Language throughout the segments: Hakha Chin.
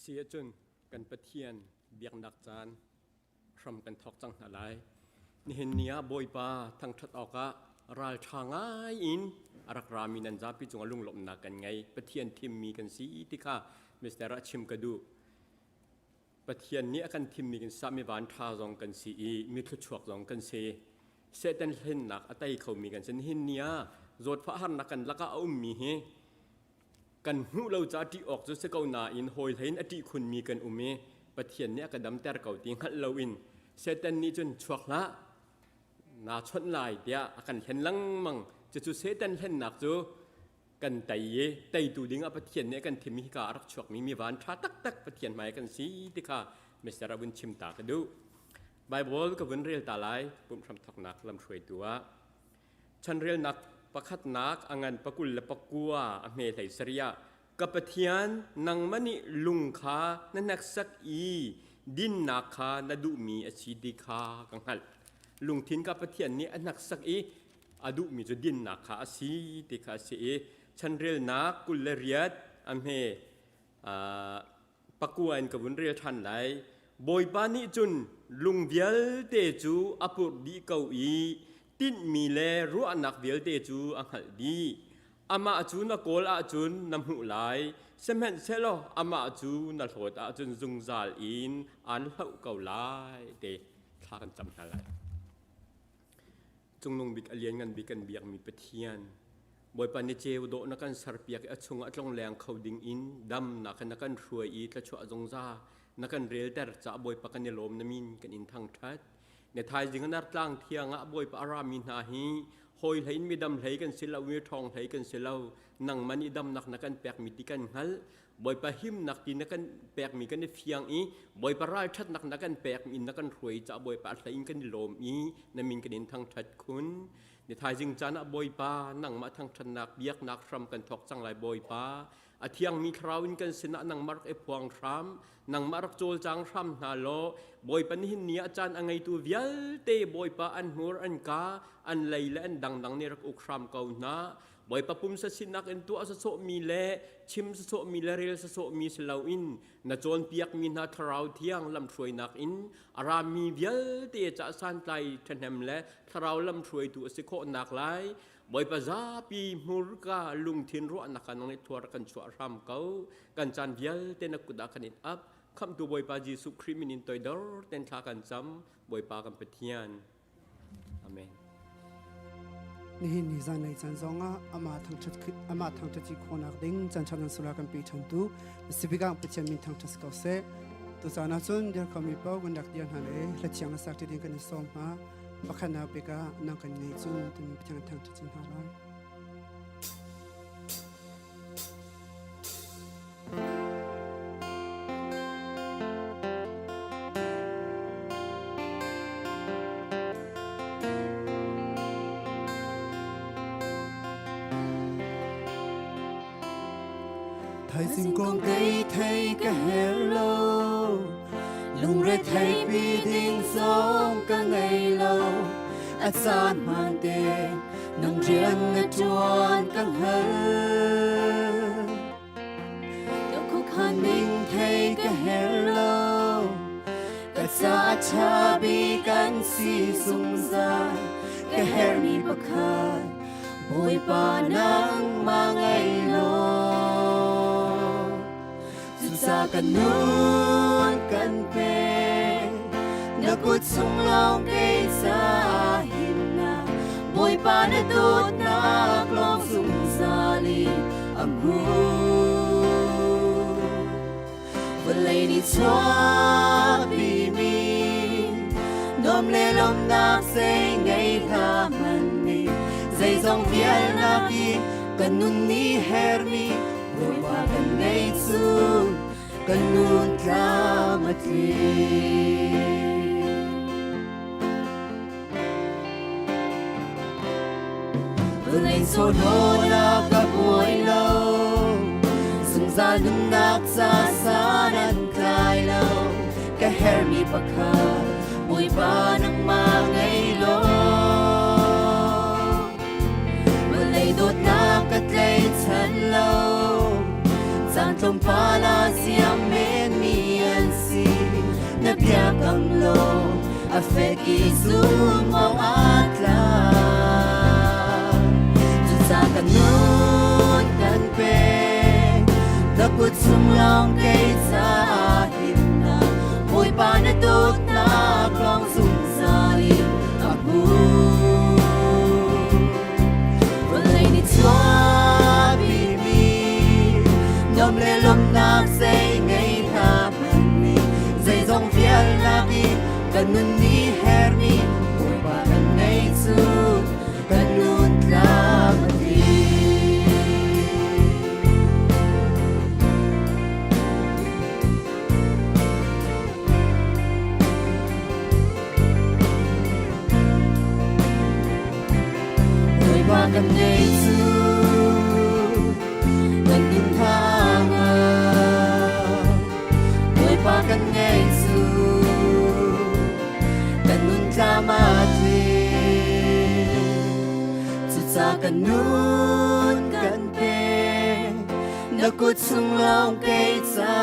Si ahcun kan Pathian biaknak caan hram kan thawk cang hna lai. Nihin ni ah Bawipa thangṭhat awkah ralṭha ngai in a rak rami nan zapi cungah lunglawmhnak kan ngei. Pathian thimmi kan si ti kha Mr. ah chim ka duh. Pathian nih a kan thimmi kan sami van ṭha zong kan si i mi thluachuak zong kan si. Satan hlennak a tei khomi kan si. Nihin ni ah zawtfah harnak kan lakah a ummi hi kan hmuh lo caah ṭih awk cu si ko nain hawi hlei in a ṭih khunmi kan um i Pathian nih a ka damter ko ti hngalh loin Satan nih cun chuak hlah naa chawnh lai tiah a kan hlen lengmang. Cucu Satan hlennak cu kan tei i teitu ding ah Pathian nih a kan thim hika a rak chuakmi mi van ṭha taktak Pathian hmai kan si ti kha Mr. a vun chim ta ka duh. Bible ka vun rel ta lai pumh hramthawknak lamhruaitu ah. Chanrelnak pakhatnak a ngan pakul le pakua a hme hlei sarih ah ka Pathian nangmah nih lung kha na hneksak i dinnak kha na duhmi a si ti kha ka hngalh. Lungthin ka Pathian nih a hneksak i a duhmi cu dinnak kha a si ti kha a si i chanrelnak 28 a hme pakua in ka vun rel ṭhan lai. Bawipa nih cun lung vialte cu a purh dih ko i tinhmi le ruahnak vialte cu a hngalh dih. Amah cu na kawl ahcun na hmuh lai, sihmanhsehlaw amah cu na hlawt ahcun zungzal in aan hloh ko lai te thla kan cam hna lai. Cungnung bik a lianngan bik kan biakmi Pathian, Bawipa ni ceu dawh na kan serpiak i a chungah tlongleng kho ding in damnak na kan hruai i thluachuah zungzal na kan relter caah Bawipa kan i lawm na min kan in thangṭhat. Na thaizing an artlang thiang ah Bawipa a rami hna hi hawi hlei in midam hlei kan si lo mi ṭhawng hlei kan si lo nangmah nih damnak na kan pekmi ti kan hngalh Bawipa himnak ti na kan pekmi kan i fiang i Bawipa ralṭhatnak na kan pekmi in na kan hruai caah Bawipa a hlei in kan i lawm i na min kan in thangṭhat khun. Ni thaizing caan ah Bawipa nangmah thangṭhatnak biaknak hram kan thawk cang lai Bawipa. A thiangmi thlarau in kan sinah nangmah rak i phuang hram, nangmah rak cawlcang hram hna law Bawipa nihin ni ah caan a ngeitu vialte Bawipa an hmur an ka an lei le an dangdang nih rak uk hram ko hna. Bawipa pumsa sinak in tuah sawsawhmi le chim sawsawhmi le rel sawsawhmi si loin na cawnpiakmi hna thlarau thiang lamhruainak in a rami vialte ca santlai ṭhahnem le thlarau lamhruaitu a si khawh nak lai Bawipa zapi hmurka lungthin ruahnak ah nang nih thuar kan chuah hram ko kan caan vialte na kut ah kan in ap khamhtu Bawipa Jesuh Khrih min in toidor ten thla kan cam Bawipa kan Pathian Amen. Nihin ni zanlei caan zongah amah thangṭhat amah thangṭhat ci khawhnak ding caan ṭha nan sula kan pe ṭhantu Sibikang Pathian min thangṭhat ko seh. Tu caan ahcun dir khomi paoh kan rak dir hna le hla thiang na sak ti ding kan i sawm hna. Pakhatnak bik ah nang kan ngei cun timi Pathian thangṭhat chin hna lai. Thaizing kong kei thei ka her lo lungre thei pi ding zong ka ngei lo a caan hmaan te nang rian na ṭuan ka hngal khan ning thei ka her lo ka ca ṭha bik kan si zungzal ka hermi pakhat Bawipa nangmah ngei law cuca kan nun kan pe na kut chung lawng kei ca himnak Bawipa na dawtnak lawng zungzal in a hmun vawlei nih chuahpimi nuam le lawmnak zei ngei hlah hmanh nih zeizong vialnak i kan nun nih hermi Bawipa kan ngei cu kan nun tlam a tling. Vawlei chawhrawlnak ka buai lo, zungzal nunnak ca san an tlai lo, ka hermi pakhat Bawipa nangmah ngei law. Vawlei dawtnak ka tlaichan lo, caan tlawmpal ah ziam men. fek i zum awk aa tlak. Cucaah kan nun kan pek, na kut chung lawng kei caah himnak, Bawipa na dawtnak lawng zungzal in a hmun. Vawlei nih chuahpimi nuam le lawmhnak zei ngei hna hmanh nih zeizong vialnak i kan nun nih hermi Bawipa kan ngei cu kan nun tlam a ti. Bawipa kan ngei cu kan nun thang ah. Bawipa kan ngei cu kan nun tlam a tling. Cucaah kan nun kan pek, na kut chung lawng kei ca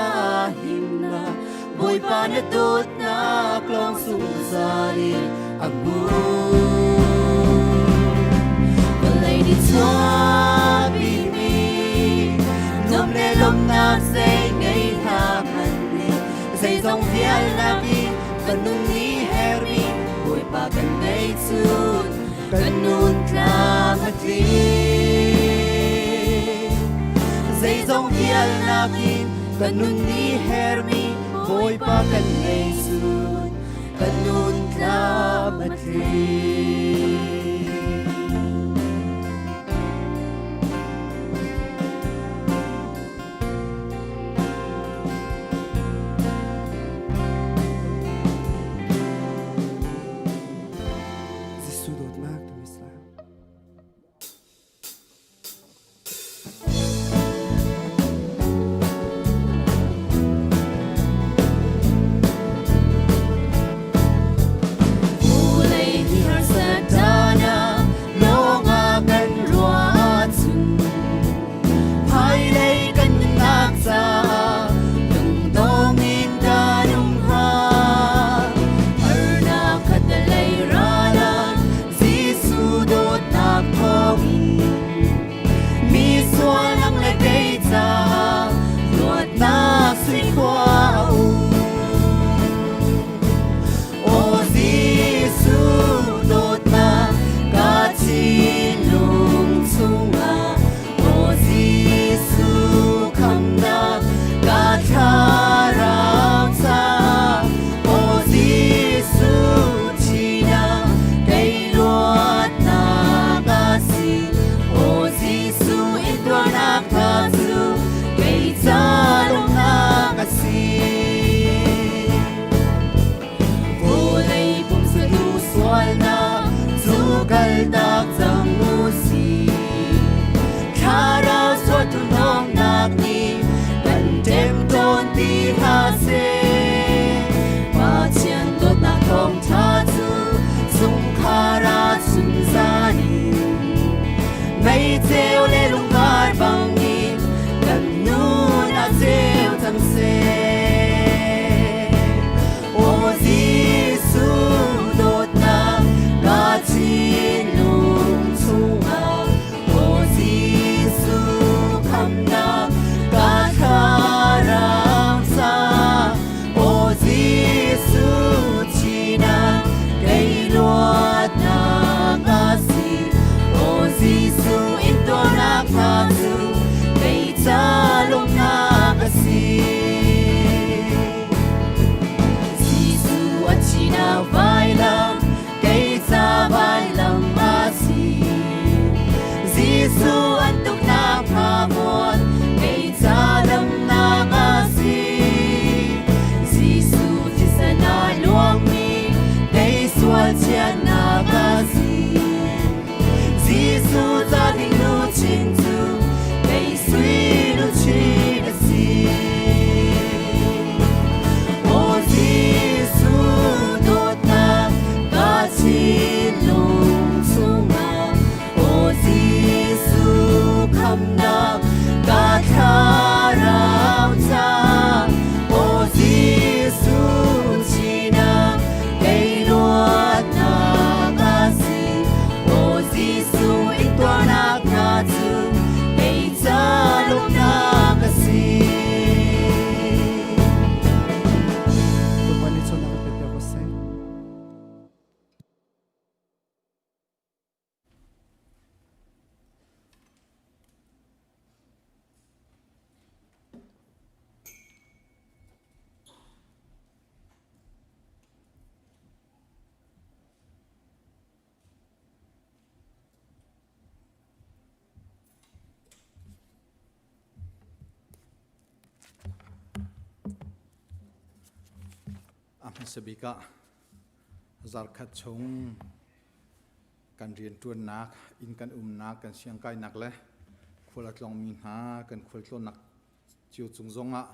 himnak, Bawipa na dawtnak lawng zungzal in a hmun. Vawlei nih chuahpimi nuam le lawmhnak zei ngei hlah hmanh nih zeizong vialnak i kan nun nih hermi Bawipa kan ngei cun kan nun tlam a tling. Zeizong vialnak in kan nun nih hermi Bawipa kan ngei cun kan nun tlam a tling. Jesuh dawtnak timi sa. Vulei hi harsatnak lawngah kan ruah ahcun hmailei kan nunnak caah lungdong in kan um hnga. Harnak khatlei ral ah Jesuh dawtnak thawngin mi sual nang le kei caah luatnak sui khua a um. Aw Jesuh dawtnak ka thinlung chungah, Aw Jesuh khamnak ka thlarau caah, Aw Jesuh thihnak kei luatnak a si, Aw Jesuh intuarnak tha cu kei ca lawmhnak a si. Vawlei pumsa duh sualnak cu kaltak cang u sih. Thlarau suatu nawngnak nih kan ṭemṭawn ti hlah seh. Pathian dawtnak thawngṭha cu chungkhar ah chunzan in meiceu le lungvar bangin kan nun a ceu cang seh. Aw Jesuh dawtnak ka thinlung chungah, Aw Jesuh khamnak ka thlarau ca, Aw Jesuh thihnak kei luatnak a si, Aw Jesuh intuarnak hna cu kei ca lawmhnak a si. Jesuh a thihnak vailam kei ca vailam a si. Jesuh an tuknak hmamuan kei ca damnak a si. Jesuh thisen a luangmi kei sual thiannak a si. Jesuh ca ding luchin cu kei sui luchin a si. Aw Jesuh dawtnak ka thinlung chungah, Aw Jesuh khamnak ka thlarau ca, Aw Jesuh thihnak kei luat. A hmasa bik ah zarkhat chung kan rianṭuannak, inn kan umnak, kan siangkainak le khual a tlawngmi hna kan khualtlawnnak cio cung zongah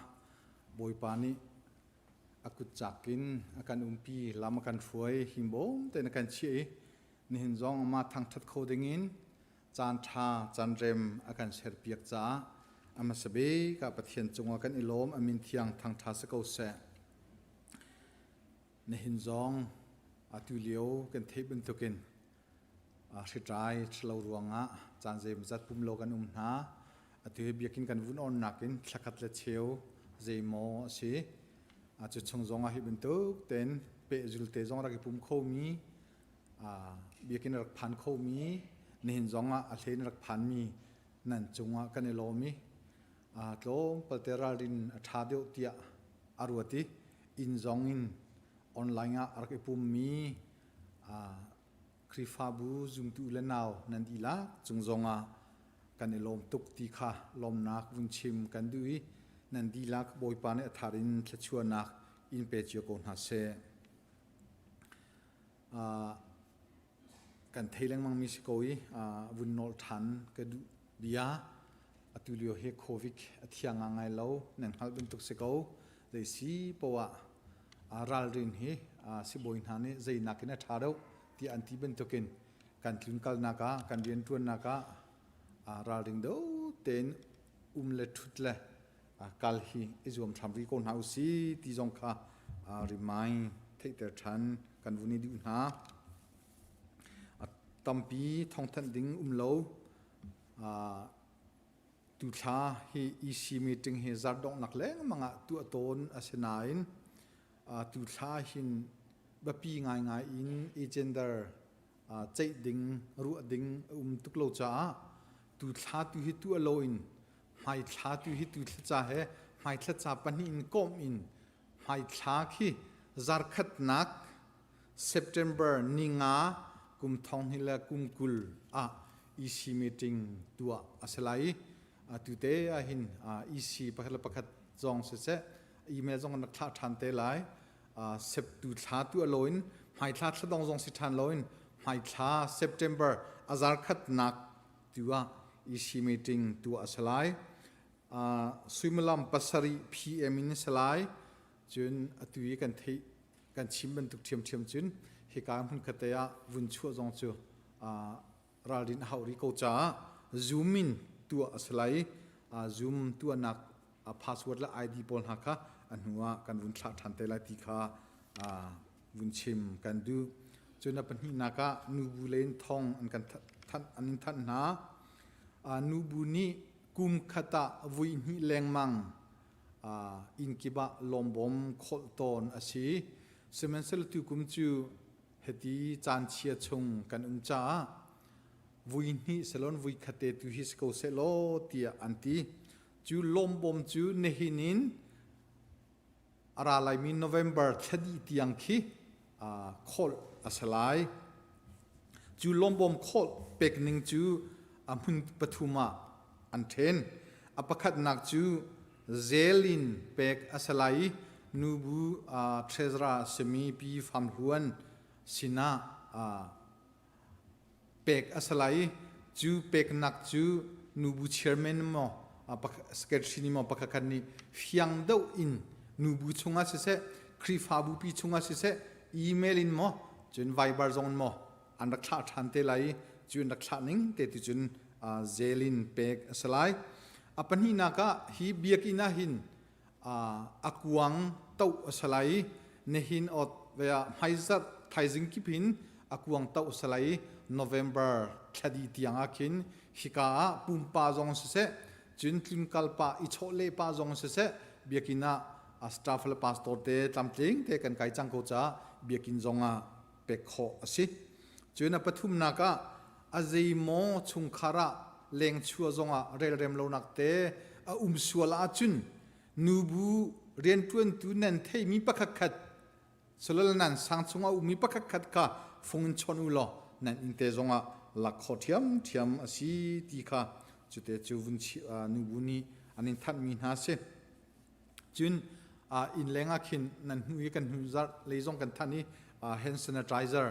Bawipa nih a kut cak in a kan umpi, lam a kan hruai, himbawm tein a kan chiah i nihin zong amah thangṭhat kho dingin caan ṭha caan rem a kan serpiak caah a hmasa bik ah Pathian cungah kan i lawm. A min thiang thangṭha si ko seh. Nihin zong atu lio kan theih bantukin hritrai ṭhalo ruangah caan zeimawzat pum lo kan um hna. Atu hi biakinn kan vun onnak in thlakhat le cheu zeimaw a si. Cu chung zongah hi bantuk tein pehzul te zong rak i pum khomi biakinn rak phan khomi nihin zongah a hlein rak phanmi nan cungah kan i lawm i tlawmpal te ralrin a ṭha deuh tiah a ruat i inn zong in online ah a rak i pummi Khrihfabu zumtu le nau nan dihlak cung zongah kan i lawm tuk ti kha lawmnak vun chim kan duh i nan dihlak Bawipa nih a thar in thluachuahnak in pe cio ko hna seh. Kan thei lengmang mi si ko i vun nawl ṭhan ka duh bia. Atu lio hi COVID a thiang ngai lo, nan hngalh bantuk si ko. Zei si poah ralrin hi sibawi hna nih zei nakin a ṭha deuh tiah an ti bantukin kan tlunkalnak ah, kan rianṭuannak ah ralring deuh tein um le ṭhut le kal hi i zuam hram rih ko hna usih ti zong kha remind theihter ṭhan kan vun i duh hna. A tampi thawngthanh ding um lo. Tuthla hi EC meeting hi zarhdonghnak lengmang ah tuah tawn a si nain tuthla hin biapi ngaingai in agenda ceih ding, ruah ding a um tuk lo caah tuthla tu hi tuah loin hmaithla tu hi tu thlaca he hmaithlaca pahnih in komh in hmaithla khi zarkhatnak September ninga kum thong hnih le kum 20 ah EC meeting tuah a si lai i tute ah hin EC pakhat le pakhat zong siseh email zong an rak thlah ṭhan te lai. Sep tu thla tu a loin hmaithla thladong zong si ṭhan loin hmaithla September a zarkhatnak tu ah EC meeting tuah a si lai. Suimilam 7 PM in a si lai. Cun atu i kan theih kan chim bantuk ṭhiamṭhiam cun hika hmun khatte ah vun chuah zong cu ralrin a hauh rih ko caah Zoom in tuah a si lai. Zoom tuahnak password le ID pawl hna kha a hnu ah kan vun thlah ṭhan te lai ti kha vun chim kan duh. Cun a pahnihnak ah nubu len thong an kan thanh an in thanh hna. Nubu nih kum khat ah vui hnih lengmang inn kip ah lawmbawm kholh tawn a si. Sihmanhsehlaw tukum cu hiti caan chia chung kan um caah vui hnih selon vui khat te tu hi si ko seh law tiah an ti. Cu lawmbawm cu nihin in a ra laimi November thla dih tiang khi kholh a si lai. Cu lawmbawm kholh pek ning cu a hmun pathum ah an ṭhen. A pakhatnak cu zel in pek a si lai i nubu treasurer a simi Pi Fam Hluan sinah pek a si lai i cu peknak cu nubu chairman maw secretary nih maw pakhat khat nih fiang deuh in nubu chungah siseh Khrihfabu pi chungah siseh email in maw cun Viber zong in maw an rak thlah ṭhan te lai i cu an rak thlah ning te tu cun zel in pek a si lai. A pahnihnak ah hi biakinn ah hin a kuang toh a si lai i nihin ot ve ah hmaizarh thaizing kip hin a kuang toh a si lai i November thla dih tiang ah khin hika ah pumpa zong siseh cun tlunkal pa i chawhleh pa zong siseh biakinn ah staff le pastor te tlamtling te kan kai cang ko caah biakinn zong ah pek khawh a si. Cun a pathumnak ah a zeimaw chungkhar ah lengchuah zongah relrem lonak te a um sual ahcun nubu rianṭuantu nan theihmi pakhatkhat solal nan sang chungah ummi pakhatkhat kha fung in chawn u law nan inn te zongah lak khawh ṭhiamṭhiam a si ti kha cute cu vun nubu nih an in thanhmi hna a si. Cun. Inn leng ah khin nan hnu i kan hnu zarh lei zong kan thanh i hand sanitizer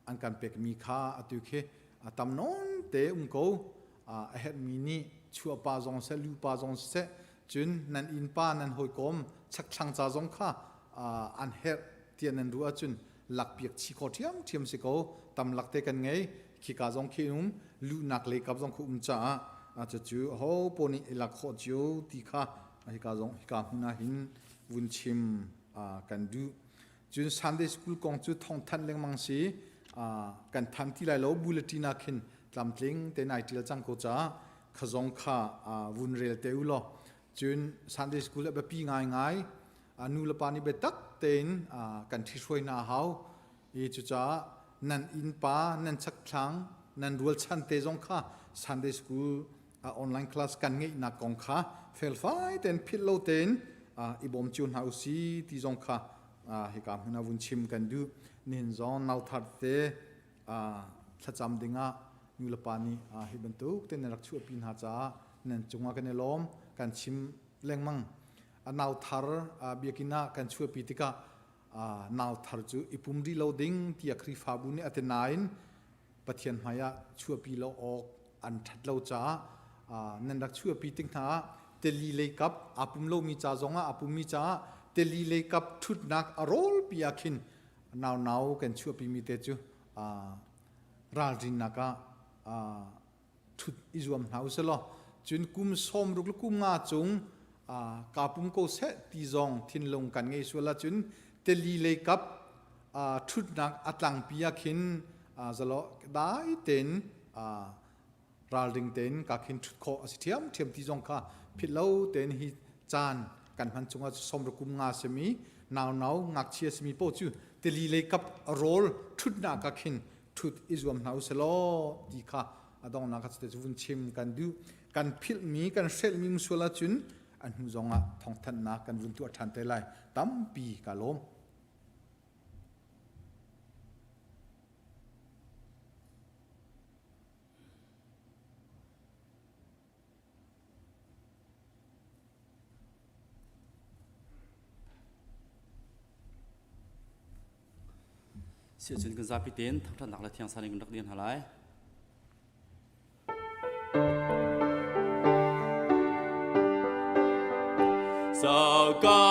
an kan pekmi kha atu khi tam nawn te um ko. A herhmi nih chuahpa zong seh, lupa zong seh, cun nan innpa nan hawikom chakthlang ca zong kha an herh tiah nan ruah ahcun lakpiak chih khawh ṭhiamṭhiam si ko. Tam lak te kan ngei. Khika zong khi um luhnak lei kap zong khu um caah cucu ho paoh nih i lak khawh cio ti kha hika zong hika hmun ah hin vun chim kan duh. Cun Sunday school kong cu thawngthanh lengmang si kan than ti lai lo bulletin ah khin tlamtling te nai ṭial cang ko caah kha zong kha vun rel te u law cun Sunday school a biapi ngaingai nu le pa nih biatak tein kan ṭhihruai hna a hau i cucaah nan innpa nan chakthlang nan rualchan te zong kha Sunday school online class kan ngeihnak kong kha felfai tein philh lo tein i bawm cio hna usi ti zong kha hika hmun ah vun chim kan duh. Nihin zong nauthar te thlacam dingah nu le pa nih hi bantuk te nan rak chuahpi hna caah nan cungah kan i lawm. Kan chim lengmang. Nauthar biakinn ah kan chuahpi tikah nauthar cu i pum rih lo ding tiah Khrihfabu nih a ti nain Pathian hmaiah chuahpi lo awk an ṭhat lo caah nan rak chuahpi tik hna ah teli lei kap aa pum lomi ca zongah aa pummi caah teli lei kap ṭhutnak a rawlpi ah khin nau-nau kan chuahpimi te cu ralrinnak ah ṭhut i zuam hna usih law cun kum 60 le kum nga cung kaa pum ko seh ti zong thinlung kan ngei sual ahcun teli lei kap ṭhutnak a tlangpi ah khin zalo dai tein ralring tein ka khin ṭhut khawh a si ṭhiamṭhiam ti zong kha philh lo tein hi caan kan hman chungah 60 kum nga simi nau-nau ngakchia simi paoh cu teli lei kap rawl ṭhutnak ah khin ṭhut i zuam hna usih law ti kha a donghnak ah cu vun chim kan duh. Kan philhmi kan hrelhmi um sual ahcun a hnu zongah thawngthanhnak kan vun tuah ṭhan te lai. Tampi ka lawm. Siahcun kan zapi tein thangṭhatnak le thiangsan in kan rak dir hna lai. Saka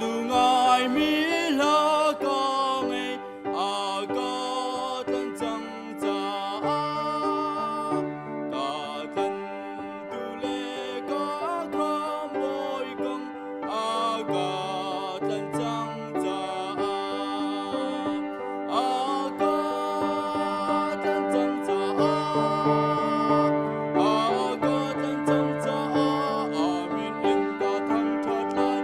dungai mi hla ka ngei a ka tlan cang caah ka tlan tu le ka kham bawi kong a ka tlan cang caah a ka tlan cang caah a ka tlan cang caah amin in ka thangṭhat lai.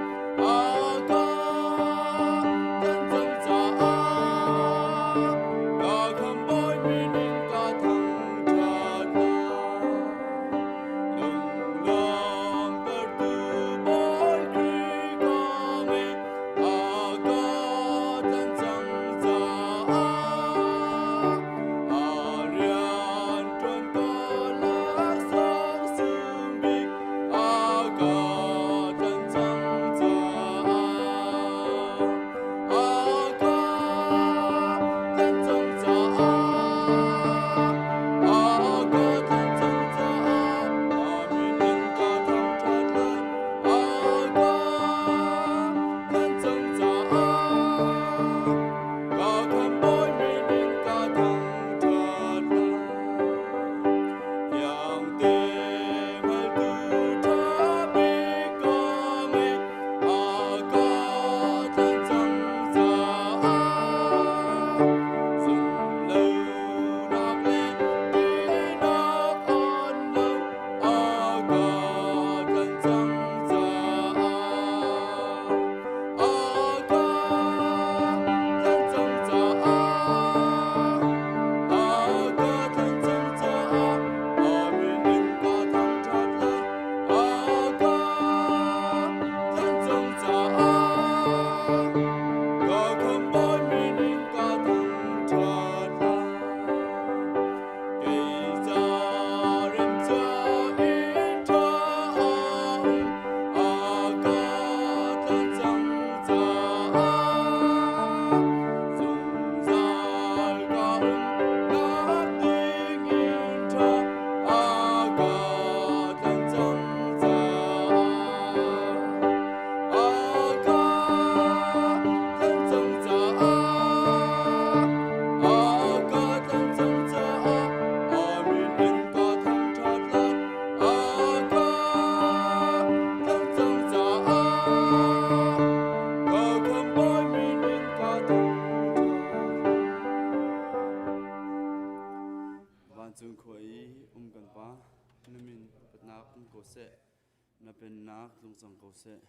seh.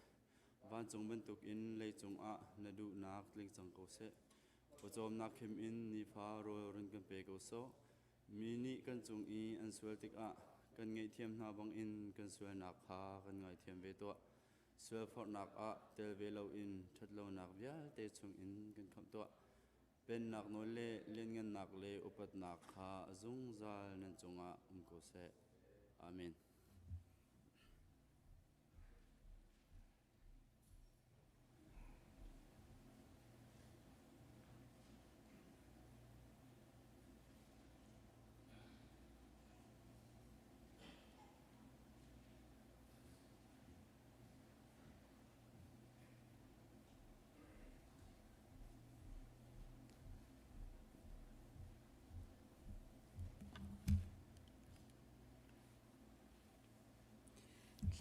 Vancung bantukin leicung ah na duhnak tling cang ko seh. Pawcawmnak khim in nifa rawl run kan pe ko sawh. Mi nih kan cung i an sual tikah kan ngaihthiam hna bangin kan sualnak kha kan ngaithiam ve tuah. Sualforhnak ah tel ve loin ṭhatlonak vialte chungin kan khamh tuah. Pennak nawl le lianngannak le upatnak kha a zungzal nan cungah um ko seh. Amen.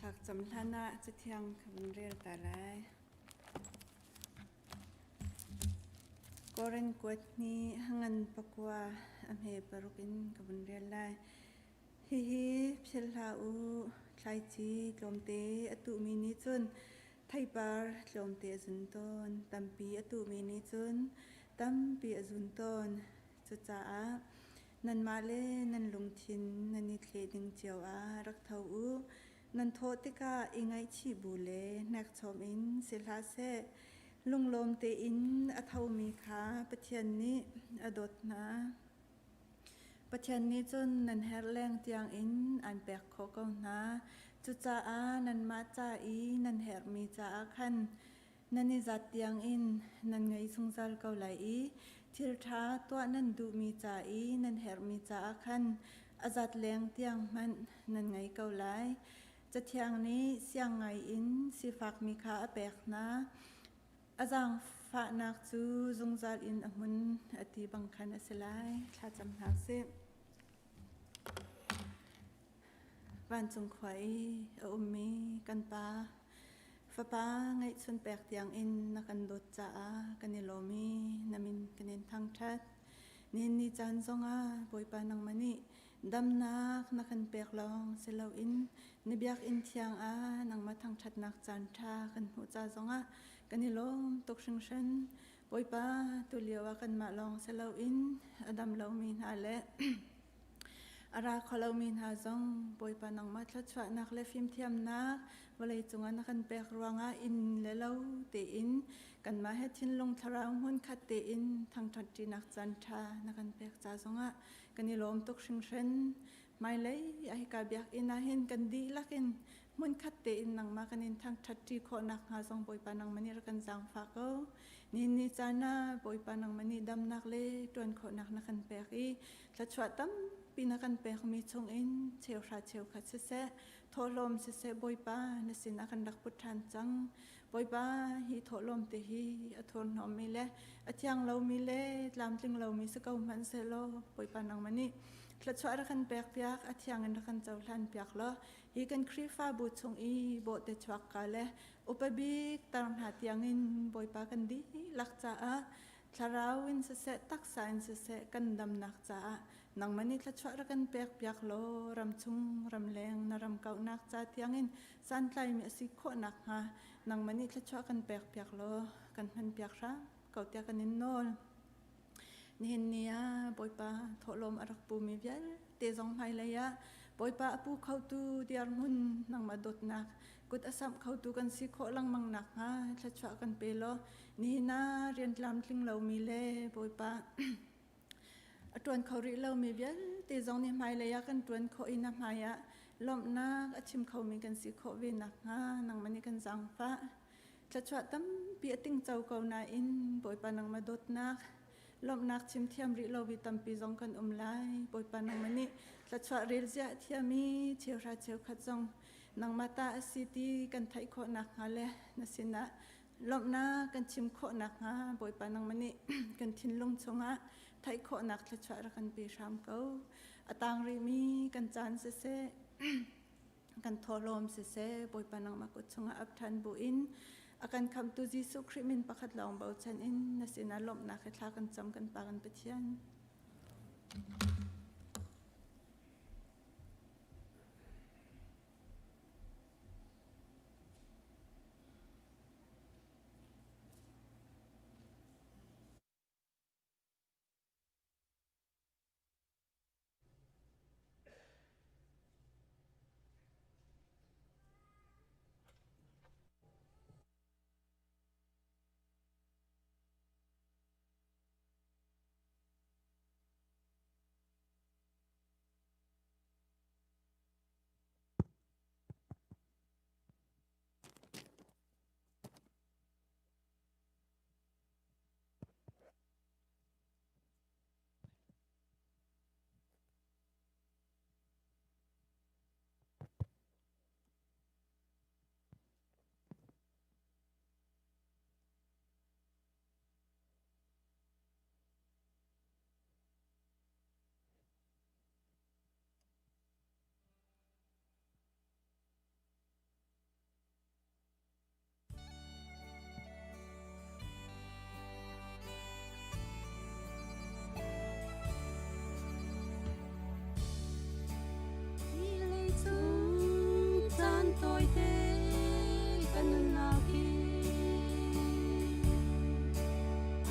Thlakcam hlan ah cathiang ka vun rel ta lai. Korin kuat ni hangan pakua a hme paruk in ka vun rel lai. Hihi philh hlah u, thlaici tlawmte a tuhmi nih cun theipar tlawmte a zun tawn, tampi a tuhmi nih cun tampi a zun tawn. Cucaah nanmah le nan lungthin nan i thleh ding cio ah rak tho u. Nan thawh tikah i ngaihchih bu le hnekchom in si hlah seh. Lunglawm tein a thomi kha Pathian nih a dawt hna. Pathian nih cun nan herh leng tiangin aan pek khawh ko hna. Cucaah nanmah ca i nan herhmi caah khan nan i zat tiangin nan ngei zungzal ko lai i thil ṭha tuah nan duhmi ca i nan herhmi caah khan a zat leng tiang hmanh nan ngei ko lai. Cathiang nih siang ngaiin sifakmi kha a pek hna. A zaangfahnak cu zungzal in a hmun a ti bang khan a si lai. Thlacam hna sih. Vancung khua i a ummi kan Pa, Fapa ngeihchun pek tiangin na kan dawt caah kan i lawm i na min kan in thangṭhat. Nihin ni caan zongah Bawipa nangmah nih damnak na kan pek lawng si loin na biakinn thiang ah nangmah thangṭhatnak caan ṭha kan hmuh ca zongah kan i lawm tuk hringhran. Bawipa, tulio ah kanmah lawng si loin a dam lomi hna le a ra kho lomi hna zong Bawipa nangmah thluachuahnak le fimthiamnak vawlei cungah na kan pek ruangah inn le lo tein kanmah he thinlung thlarau hmunkhat tein thangṭhat ṭinak caan ṭha na kan pek ca zongah kan i lawm tuk hringhran. Hmailei ah hika biakinn ah hin kan dihlak in hmunkhat tein nangmah kan in thangṭhat ṭi khawh nakhnga zong Bawipa nangmah nih rak kan zaangfah ko. Nihin ni caan ah Bawipa nangmah nih damnak le ṭuan khawhnak na kan pek i thluachuah tampi na kan pekmi chungin cheuhra cheukhat siseh, thawhlawm siseh Bawipa na sinah kan rak put ṭhan cang. Bawipa hi thawhlawm te hi a thurhnawmmi le a thiang lomi le tlamtling lomi si ko hmanh sehlaw Bawipa nangmah nih thluachuah rak kan pek piak, a thiang in rak kan cohlan piak law hi kan Khrihfabu chung i bawhte chuak ka le upa bik tar hna tiangin Bawipa kan dihlak caah thlarau in siseh taksa in siseh kan damnak caah nangmah nih thluachuah rak kan pek piak law ramchung ramleng na ram kauhnak ca tiangin santlaimi a si khawh nakhnga nangmah nih thluachuah kan pek piak law kan hman piak hram ko tiah kan in nawl. Nihin ni ah Bawipa thawhlawm a rak pumi vialte zong hmailei ah Bawipa a pu khotu dirhmun nangmah dawtnak kut a samh khotu kan si khawh lengmang nakhnga thluachuah kan pe law nihin ah rian tlamtling lomi le Bawipa a ṭuan kho rih lomi vialte zong nih hmailei ah kan ṭuan khawh i na hmaiah lawmhnak a chim khomi kan si khawh ve nakhnga nangmah nih kan zaangfah. Thluachuah tampi a tingco ko nain Bawipa nangmah dawtnak lawmhnak chim thiam rih lomi tampi zong kan um lai. Bawipa nangmah nih thluachuah rel ziah thiam i cheuhra cheukhat zong nangmah ta a si ti kan theih khawh nakhnga le na sinah lawmhnak kan chim khawh nakhnga Bawipa nangmah nih kan thinlung chungah theih khawhnak thluachuah rak kan pe hram ko. A tang rihmi kan caan siseh, kan thawhlawm siseh, Bawipa nangmah kut chungah ap ṭhan buin a kan khamhtu Jesuh Khrih min pakhat lawng bochan in na sinah lawmhnak he thla kan cam kan Pa kan Pathian.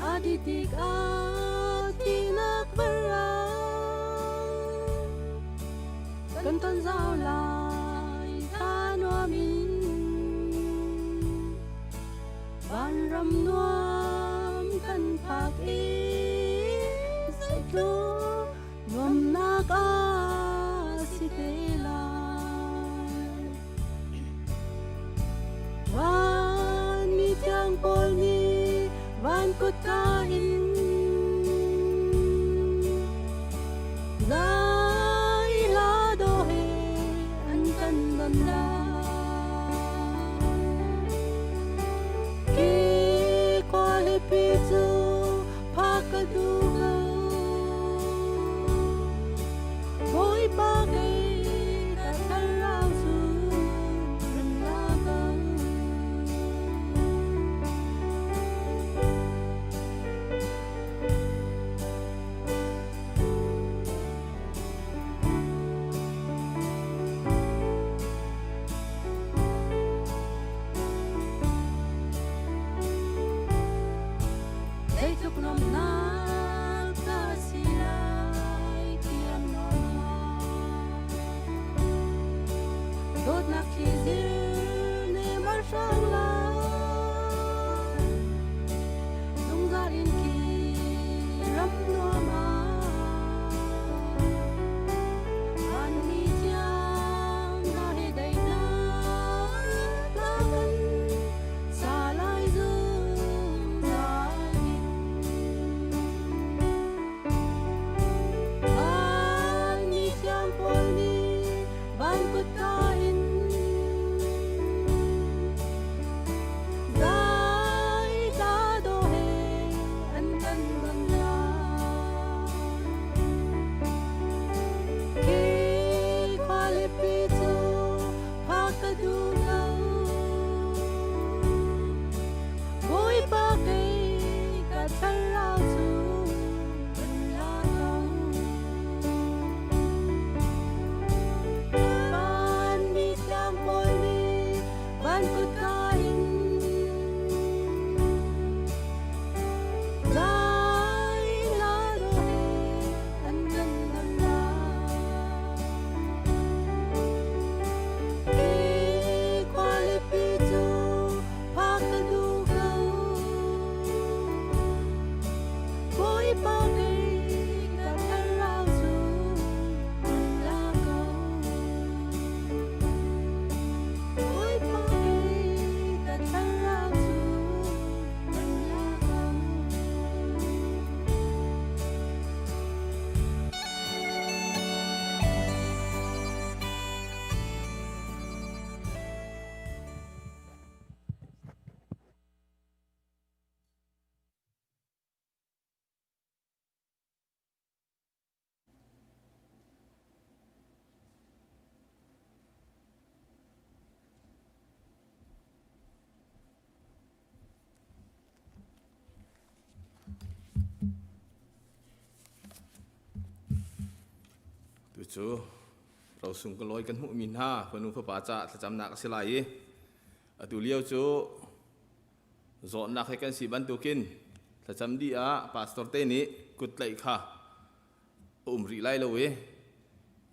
Adi tikah thihnak varang kan ton zau lai tha nuam in vanram nuam kan phak i zeitluk nuamnak a si te lai. Van mi thiang pawl nih van kutka in Lai la do he an kan don lai. Khi khualipi cu phak ka duh ko. Bawipa kei ka thlarau cu run la ko. Zeitluk nuamhnak dah si lai tiang nuamhnak. Dawtnak thlizil nih mar hrang lai. Zungzal in khi ram nuam ah Vanmi thiang hna he daihnak hla kan sa lai zungzal in. Vanmi thiang pawl nih van kutka in Dai ta do he an kan don lai. Khi khualipi cu phak ka duh ko. Bawipa kei ka thlarau cu kan la ko. Vanmi thiang pawl nih van kutka in Dai la do he an kan don lai. Khi khualipi cu phak ka duh ko. Bawipa kei ka thlarau cu run la ko. Bawipa kei ka thlarau cu run la ko. Tucu rosung ka lawi kan hmuhmi hna fanu fapa caah thlacamnak a si lai i atu lio cu Zawtnak he kan si bantukin thlacam dih ah pastor te nih kut tlaih kha a um rih lai lo i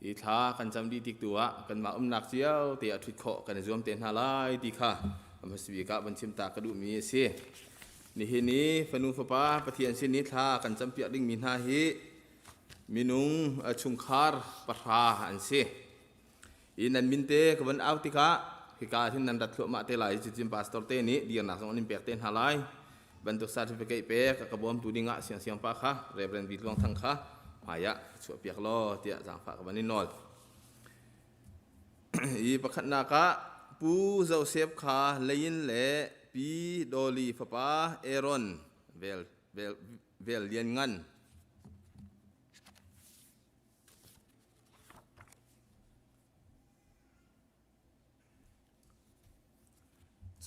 i thla kan cam dih tik tu ah kanmah umnak cio te ah ṭhut khawh kan i zuam te hna lai ti kha a hmasa bik ah van chim ta ka duhmi a si. Nihin i fanu fapa Pathian sin i thla kan campiak dingmi hna hi minung chungkhar pahra an si. I nan min te ka van au tikah hika hin nan rat thluahmah te lai cucin pastor te nih dirnak zong an in pek te hna lai bantuk certificate pek ka bawmtu dingah siang siang pa kha Reverend Vi Tluang Thang kha hmai ah chuah piak law tiah zaangfah ka van in nawl i pakhatnak ah Pu Joseph kha Lein le Pi Doli fapa Aaron vel vel vel lian ngan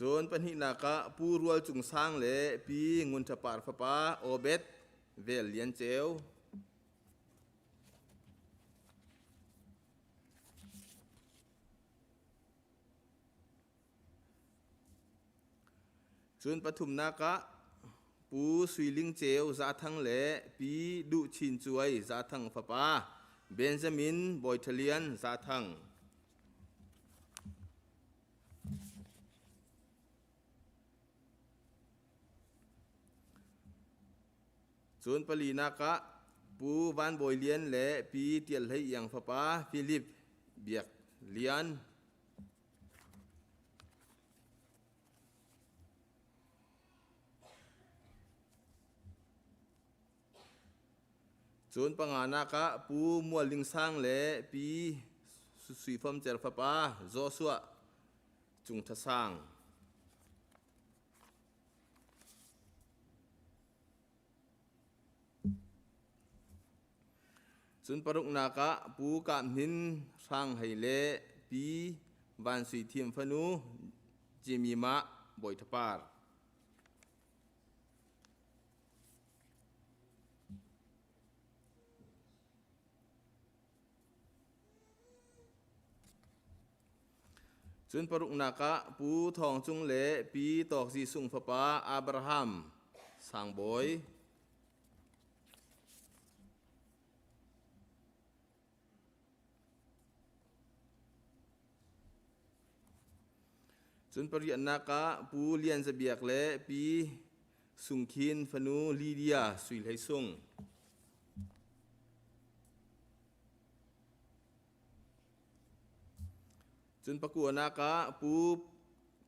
Cun pahnihnak ah Pu Rual Cung Sang le Pi Ngun Ṭha Par fapa Obed Vel Lian Ceu. Cun pathumnak ah Pu Sui Ling Ceu Zathang le Pi Duh Chin Cuai Zathang fapa Benjamin Bawi Ṭha Lian Zathang. Cun palinak ah Pu Van Bawi Lian le Pi Tial Hlei Iang fapa Philip Biak Lian. Cun panganak ah Pu Mual Ling Sang le Pi Sui Fom Cer fapa Joshua Cung Tha Sang. Cun paruknak ah Pu Kap Hnin Hrang Hei le Pi Van Sui Thim fanu Jimimah Bawi Tha Par. Cun paruknak ah Pu Thawng Cung le Pi Tawk Zi Sung fapa Abraham Sang Bawi. Cun pariatnak ah Pu Lian Za Biak le Pi Sung Khin fanu Lydia Sui Hlei Sung. Cun pakuanak ah Pu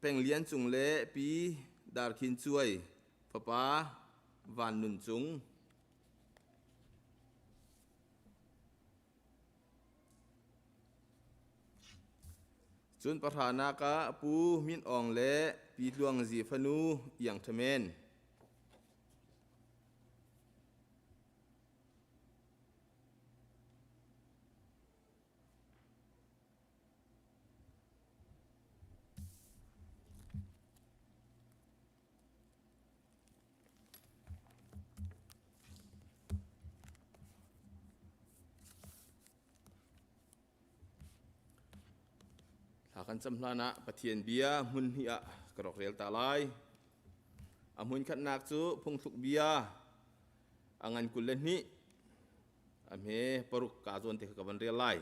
Peng Lian Cung le Pi Dar Khin Cuai fapa Van Nun Cung. Cun pahranak ah Pu Min Aung le Pi Tluang Zi fanu Iang Tha Men. Thla kan cam hlan ah Pathian bia hmun hnih ah ka rak rel ta lai. A hmun khatnak cu phungthluk bia a ngan 22 a hme paruk ka zawn te kha ka van rel lai.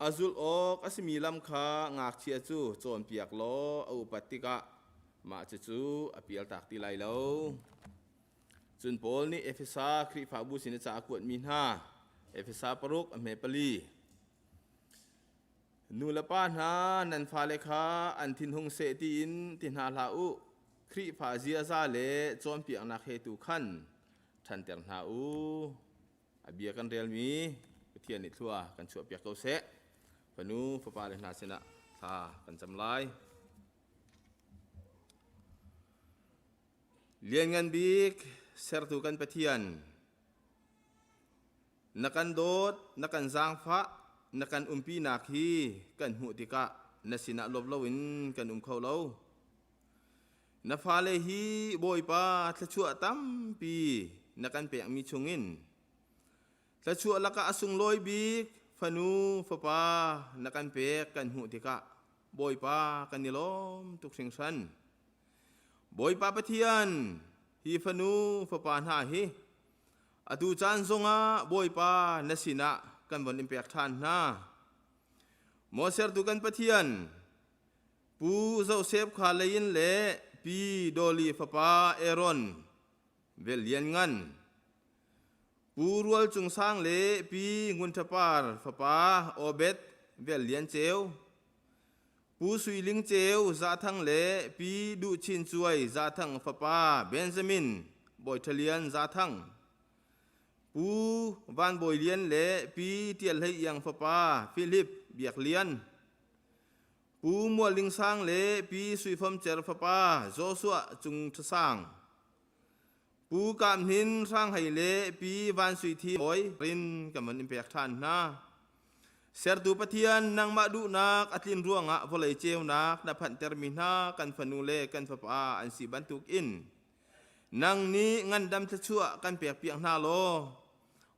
A zulh awk a simi lam kha ngakchia cu cawnpiak law a upat tikah mah cucu a pialtak ti lai lo. Cun Paul nih Efesa Khrihfabu sin i ca a kuatmi hna Efesa paruk a hme pali. Nu le pa hna nan fale kha an thinhung seh tiin ti hna hlah u. Khrihfa ziaza le cawnpiaknak he tu khan ṭhanter hna u. A bia kan relmi Pathian nih thlua kan chuahpiak ko seh. Fanu fapa le hna sinah thla kan cam lai. Lianngan bik sertu kan Pathian, na kan dawt, na kan zaangfah, na kan umpinak hi kan hmuh tikah na sinah lawp loin kan um kho lo. Na fale hi Bawipa thluachuah tampi na kan pekmi chungin thluachuah lakah a sunglawi bik fanu fapa na kan pek kan hmuh tikah Bawipa kan i lawm tuk hringhran. Bawipa Pathian, hi fanu fapa hna hi atu caan zongah Bawipa na sinah kan von in pek ṭhan hna. Maw sertu kan Pathian, Pu Joseph kha leiin le Pi Dawli fapa Aaron vel lianngan, Pu Rual Cung Sang le Pi Ngun Ṭha Par fapa Obed vel lian ceu, Pu Sui Ling Ceu Zathang le Pi Duh Chin Cuai Zathang fapa Benjamin Bawi Ṭha Lian Zathang, Pu Van Bawi Lian le Pi Ṭial Hlei Iang fapa Philip Biak Lian, Pu Mual Ling Sang le Pi Sui Fom Cer fapa Joshua Cung Ṭha Sang, Pu Kap Hnin Hrang Hei le Pi Van Sui Thi Bawi rin kan von in pek ṭhan hna. Sertu Pathian nangmah duhnak a tlin ruangah vawlei ceunak na phanhtermi hna kan fanu le kan fapa an si bantukin nang nih ngandam thluachuah kan pekpiak hna law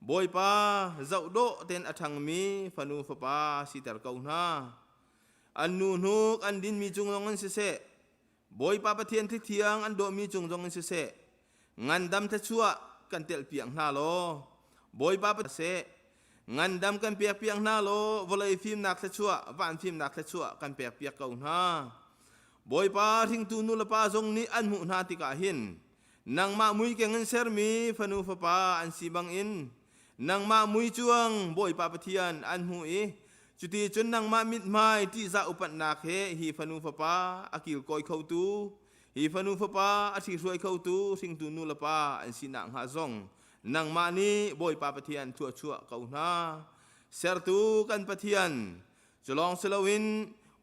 Bawipa zoh dawh tein a ṭhangmi fanu fapa siter ko hna. An nu hnuk an dinmi cung zong in siseh, Bawipa Pathian thithiang an dawhmi cung zong in siseh, Ngandam thluachuah kan telh piak hna law Bawipa seh ngandam kan pek piak hna law vawlei fimnak thluachuah van fimnak thluachuah kan pek piak ko hna. Bawipa hringtu nu le pa zong nih an hmuh hna tikah hin nangmah mui keng in sermi fanu fapa an si bangin nangmah mui cuang Bawipa Pathian an hmuh i cuti cun nangmah mithmai ṭihzah upatnak he hi fanu fapa a kilkawi khotu hi fanu fapa a ṭhihruai khotu hringtu nu le pa an si nakhnga zong nangmah nih Bawipa Pathian thluachuah ko hna. Sertu kan Pathian, cu lawng si loin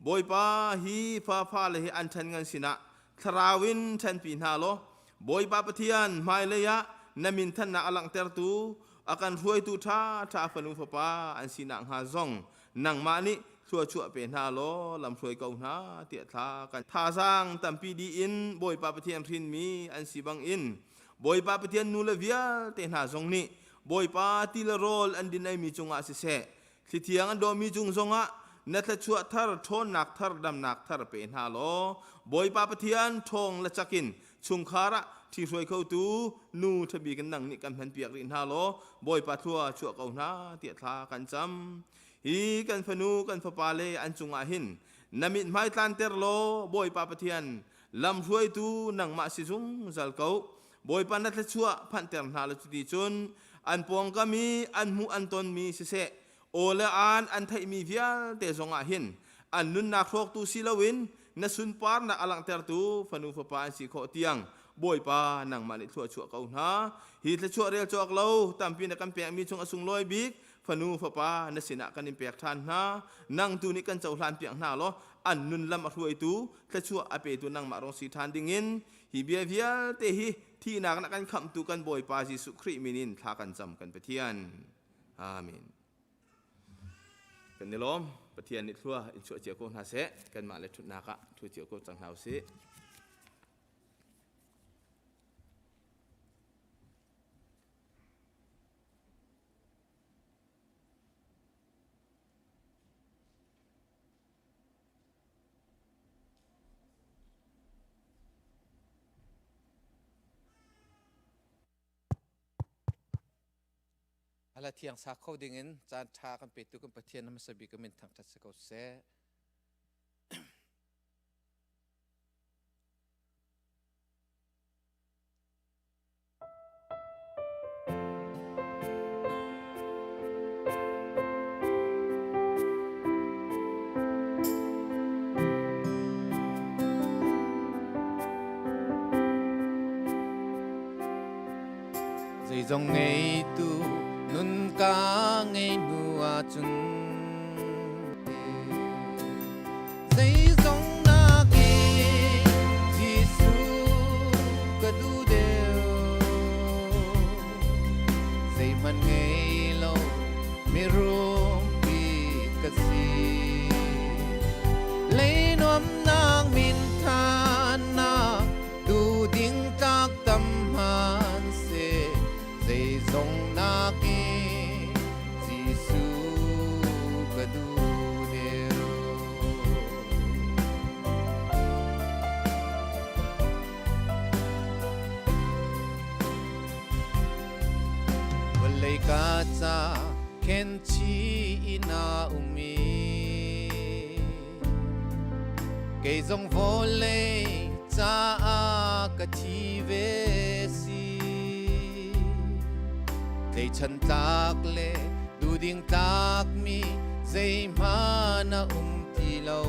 Bawipa hi fa fale hi an ṭhen ngan sinah thlarau in ṭhenpi hna law Bawipa Pathian hmailei ah na min thannak a langhtertu a kan hruaitu ṭhaṭha fanu fapa an si nakhnga zong nangmah nih thluachuah pe hna law lamhruai ko hna tiah thla kan thazaang tampi dih in Bawipa Pathian hrinmi an si bangin Bawipa Pathian nu le vialte hna zong nih Bawipa ti le rawl an din eimi cungah siseh Thlithiang an dawmi cung zongah na thluachuah thar, ṭhawnnak thar, damnak thar pe hna law Bawipa Pathian ṭhawng le chakin chungkhar ah ṭhihruai khotu nu ṭhabik in nang nih kan hmanpiak rih hna law Bawipa thlua chuah ko hna tiah thla kan cam. Hi kan fanu kan fapa le an cungah hin na mithmai tlanter law Bawipa Pathian lamhruaitu nangmah si zungzal ko. Bawipa na thluachuah phanhter hna law cuti cun an pawngkam i an hmuh an tonmi siseh aw le aan an theihmi vialte zongah hin an nunnak hrawktu si loin na sunparnak a langhtertu fanu fapa an si khawh tiang Bawipa nangmah nih thluachuah ko hna. Hi thluachuah rel cawk lo tampi na kan pekmi chung a sunglawi bik fanu fapa na sinah kan in pek ṭhan hna. Nang tu nih kan cohlan piak hna law an nun lam a hruaitu thluachuah a petu nangmah rong si ṭhan dingin Hi bia vialte hi thihnak na kan khamhtu kan Bawipa Jesuh Khrih min in thla kan cam kan Pathian. Amen. Kan i lawm. Pathian nih thlua in chuah cio ko hna seh. Kanmah le ṭhutnak ah ṭhu cio ko cang hna usih. Ala thiang sa kho ding in caan ṭha kan petu kan Pathian hmasa bik min thangṭhat si ko seh. Zeizong ngeitu nun ka ngei hnu ahcun Zeizong nakin Jesuh ka duh deuh. Zeihmanh ngei lo mirum bik ka si. Leinuamnak minthannak tu ding tlak tam hmanhseh zeizong nakin Jesuh ka duh deuh. Vawlei ka ca khen chi ina umi kei zong vawlei caah ka thi ve si Tleichan tlak le duhding tlakmi zeihmanh a um ti lo.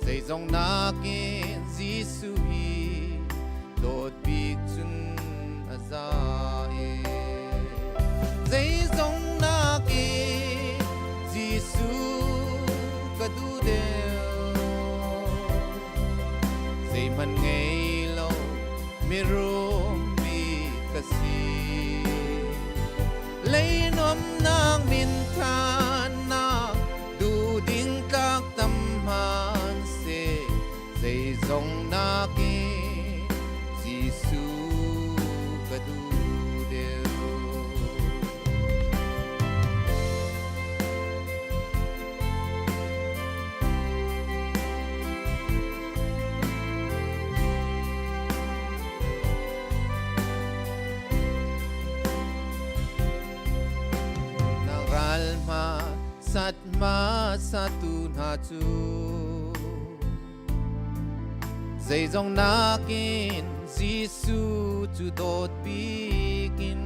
Zeizong nakin Jesuh hi dawt bik cun a za e. Zeizong nakin Jesuh ka duh deuh. Zeihmanh ngei lo mirum mi ka si. Leinuamnak minthannak duhding tlak tam hmanhseh zeizong nakin Jesuh ka duh deuh. hmasatu hna cu zeizong nakin Jesuh cu dawt bik in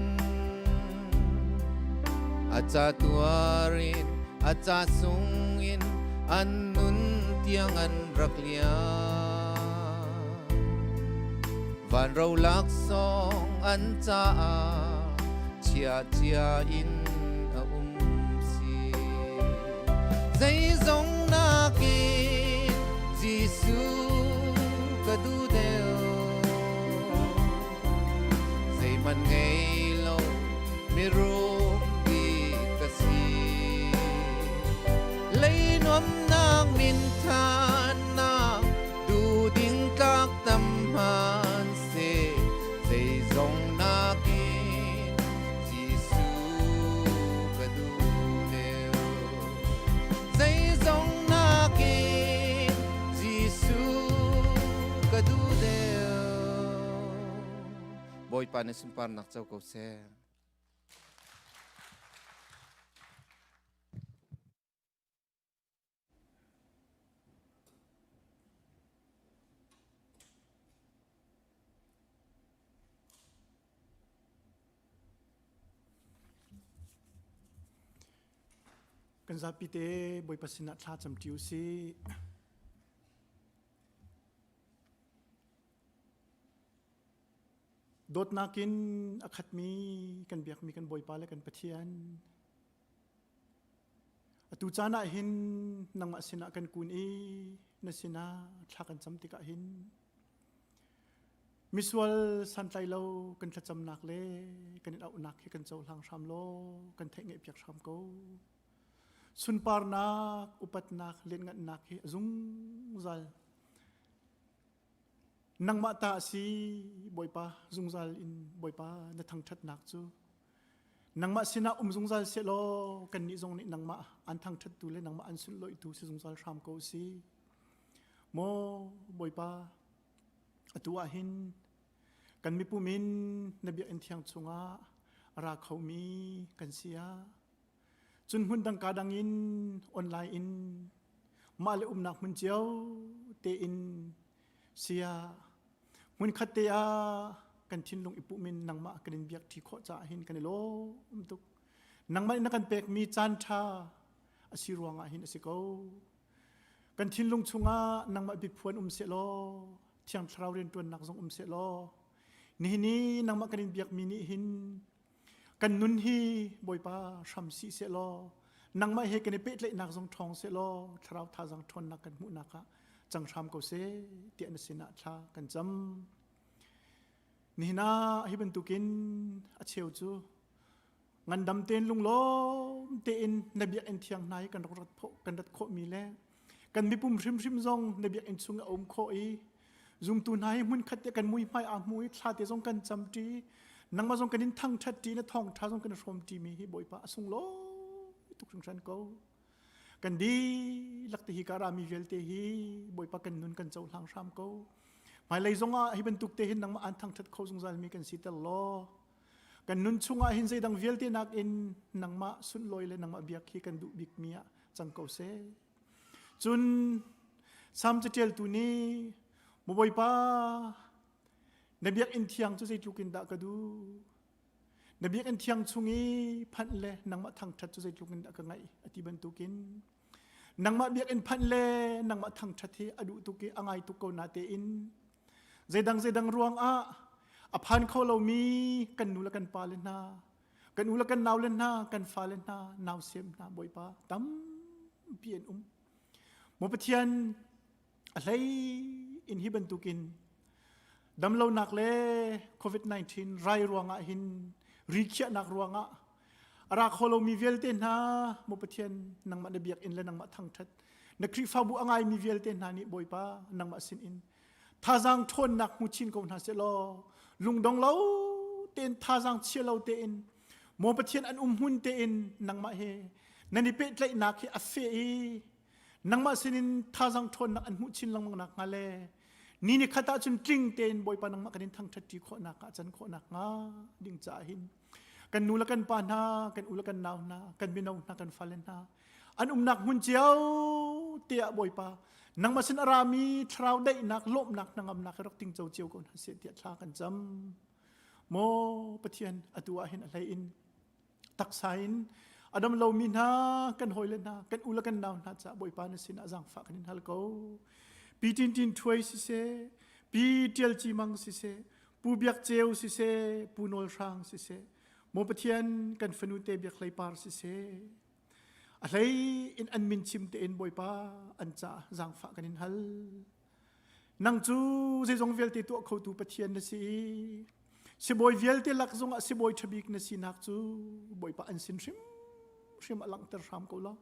a ca tuar in a ca sung in an nun tiang an rak liam. Van ro laksawng an caah chia cia in a um si. Zeizong nakin Jesuh ka duh deuh. Zeihmanh ngei lo mirum bik ka si. Lei nuamnak min thannak duhding tlak tam hmanhseh zeizong nakin Jesuh ka duh deuh. Zeizong nakin Jesuh ka duh deuh. Bawipa na sunparnak co ko seh. Kan zapi te Bawipa sinah thla cam ṭi u sih. Dawtnak in a khatmi kan biakmi kan Bawipa le kan Pathian Atu caan ah hin nangmah sinah kan kun i na sinah thla kan cam tikah hin misual santlai lo kan thlacamnak le kan in auhnak hi kan cohlang hram law kan theih ngaihpiak hram ko. Sunparnak, upatnak, lianngannak hi a zungzal nangmah ta a si Bawipa zungzal in Bawipa na thangṭhatnak cu Nangmah sinah um zungzal sehlaw kannih zong nih nangmah an thangṭhattu le nangmah an sunlawihtu si zungzal hram ko si. Maw Bawipa, atu ah hin kan mipum in na biakinn thiang chungah a ra khomi kan si ah cun hmun dang ka dang in online in mah le umnak hmun cio tein sia Hmunkhat te ah kan thinlung i puhmin nangmah kan in biak ṭi khawh caah hin kan i lawm tuk. Nangmah nih na kan pekmi caan ṭha a si ruangah hin a si ko. Kan thinlung chungah nangmah biaphuan um sehlaw, Thiang Thlarau rianṭuannak zong um sehlaw, nihin i nangmah kan in biakmi nih hin kan nun hi Bawipa hram sih sehlaw, nangmah he kan i pehtlaihnak zong ṭhawng sehlaw, Thlarau thazaang ṭhawnnak kan hmuhnak ah cang hram ko seh tiah na sinah thla kan cam. Nihin ah hi bantukin a cheu cu ngandam tein lunglawm tein na biakinn thiang hna hi kan rak rat khawh kan rat khawhmi le kan mipum hrimhrim zong na biakinn chung a um khawh i zumtu hna hi hmunkhat te kan muihmai aa hmu i thla te zong kan cam ṭi nangmah zong kan in thangṭhat ṭi na thawngṭha zong kan hrawm ṭi mi hi Bawipa a sunglawi tuk hringhran ko. Kan dihlak te hi ka rami vialte hi Bawipa kan nun kan cohlang hram ko. Hmailei zongah hi bantuk te hin nangmah an thangṭhat kho zungzal mi kan si ter law kan nun chungah hin zeidang vialte nakin nangmah sunlawi le nangmah biak hi kan duh bik mi ah cang ko seh. Cun Salm caṭialtu nih Maw Bawipa na biakinn thiang cu zeitluk in dah ka duh Na biakinn thiang chung i phanh le nangmah thangṭhat cu zeitluk in dah ka ngaih a ti bantukin nangmah biakinn phanh le nangmah thangṭhat hi a duh tuk i a ngai tuk ko na tein zeidang zeidang ruangah a phan kho lomi kan nu le kan pa le hna kan u le kan nau le hna kan fa le hna nau sem hna bawipa tampi an um maw Pathian A hlei in hi bantukin damlonak le COVID-19 rai ruangah hin rikhiahnak ruangah a ra kho lomi vialte hna maw Pathian nangmah na biakinn le nangmah thangṭhat na Khrihfabu a ngaimi vialte hna nih Bawipa nangmah sinin thazaang ṭhawnnak hmu chin ko hna sehlaw lungdong lo tein thazaang chia lo tein maw Pathian an um hmun tein nangmah he nan i pehtlaihnak hi a feh i Nangmah sinin thazang ṭhawnnak an hmuh chin lengmang nak hnga le ni ni khat ah cun tling tein Bawipa nangmah kan in thangṭhat ṭi khawhnak ah can khawhnak hnga ding caah hin kan nu le kan pa hna kan u le kan nau hna kan mino hna kan fale hna. An umnak hmun cio te ah Bawipa nangmah sin a rami thlarau daihnak lawmhnak hnangamnak rak tingco cio ko hna seh tiah thla kan cam. Maw Pathian atu ah hin a hlei in taksa in a dam lomi hna kan hawile hna kan u le kan nau hna caah Bawipa na sinah zaangfah kan in hal ko. Pi Tin Tin Thuai siseh, Pi Tial Ci Mang siseh, Pu Biak Ceu siseh, Pu Nawl Hrang siseh, Maw Pathian kan fanu te Biak Hlei Par siseh, a hlei in an min chim tein Bawipa an caah zaangfah kan in hal. Nang cu zeizong vialte tuah khotu Pathian na si i sibawi vialte lak zongah sibawi ṭhabik na sinak cu Bawipa an sin hrimhrim a langhter hram ko law.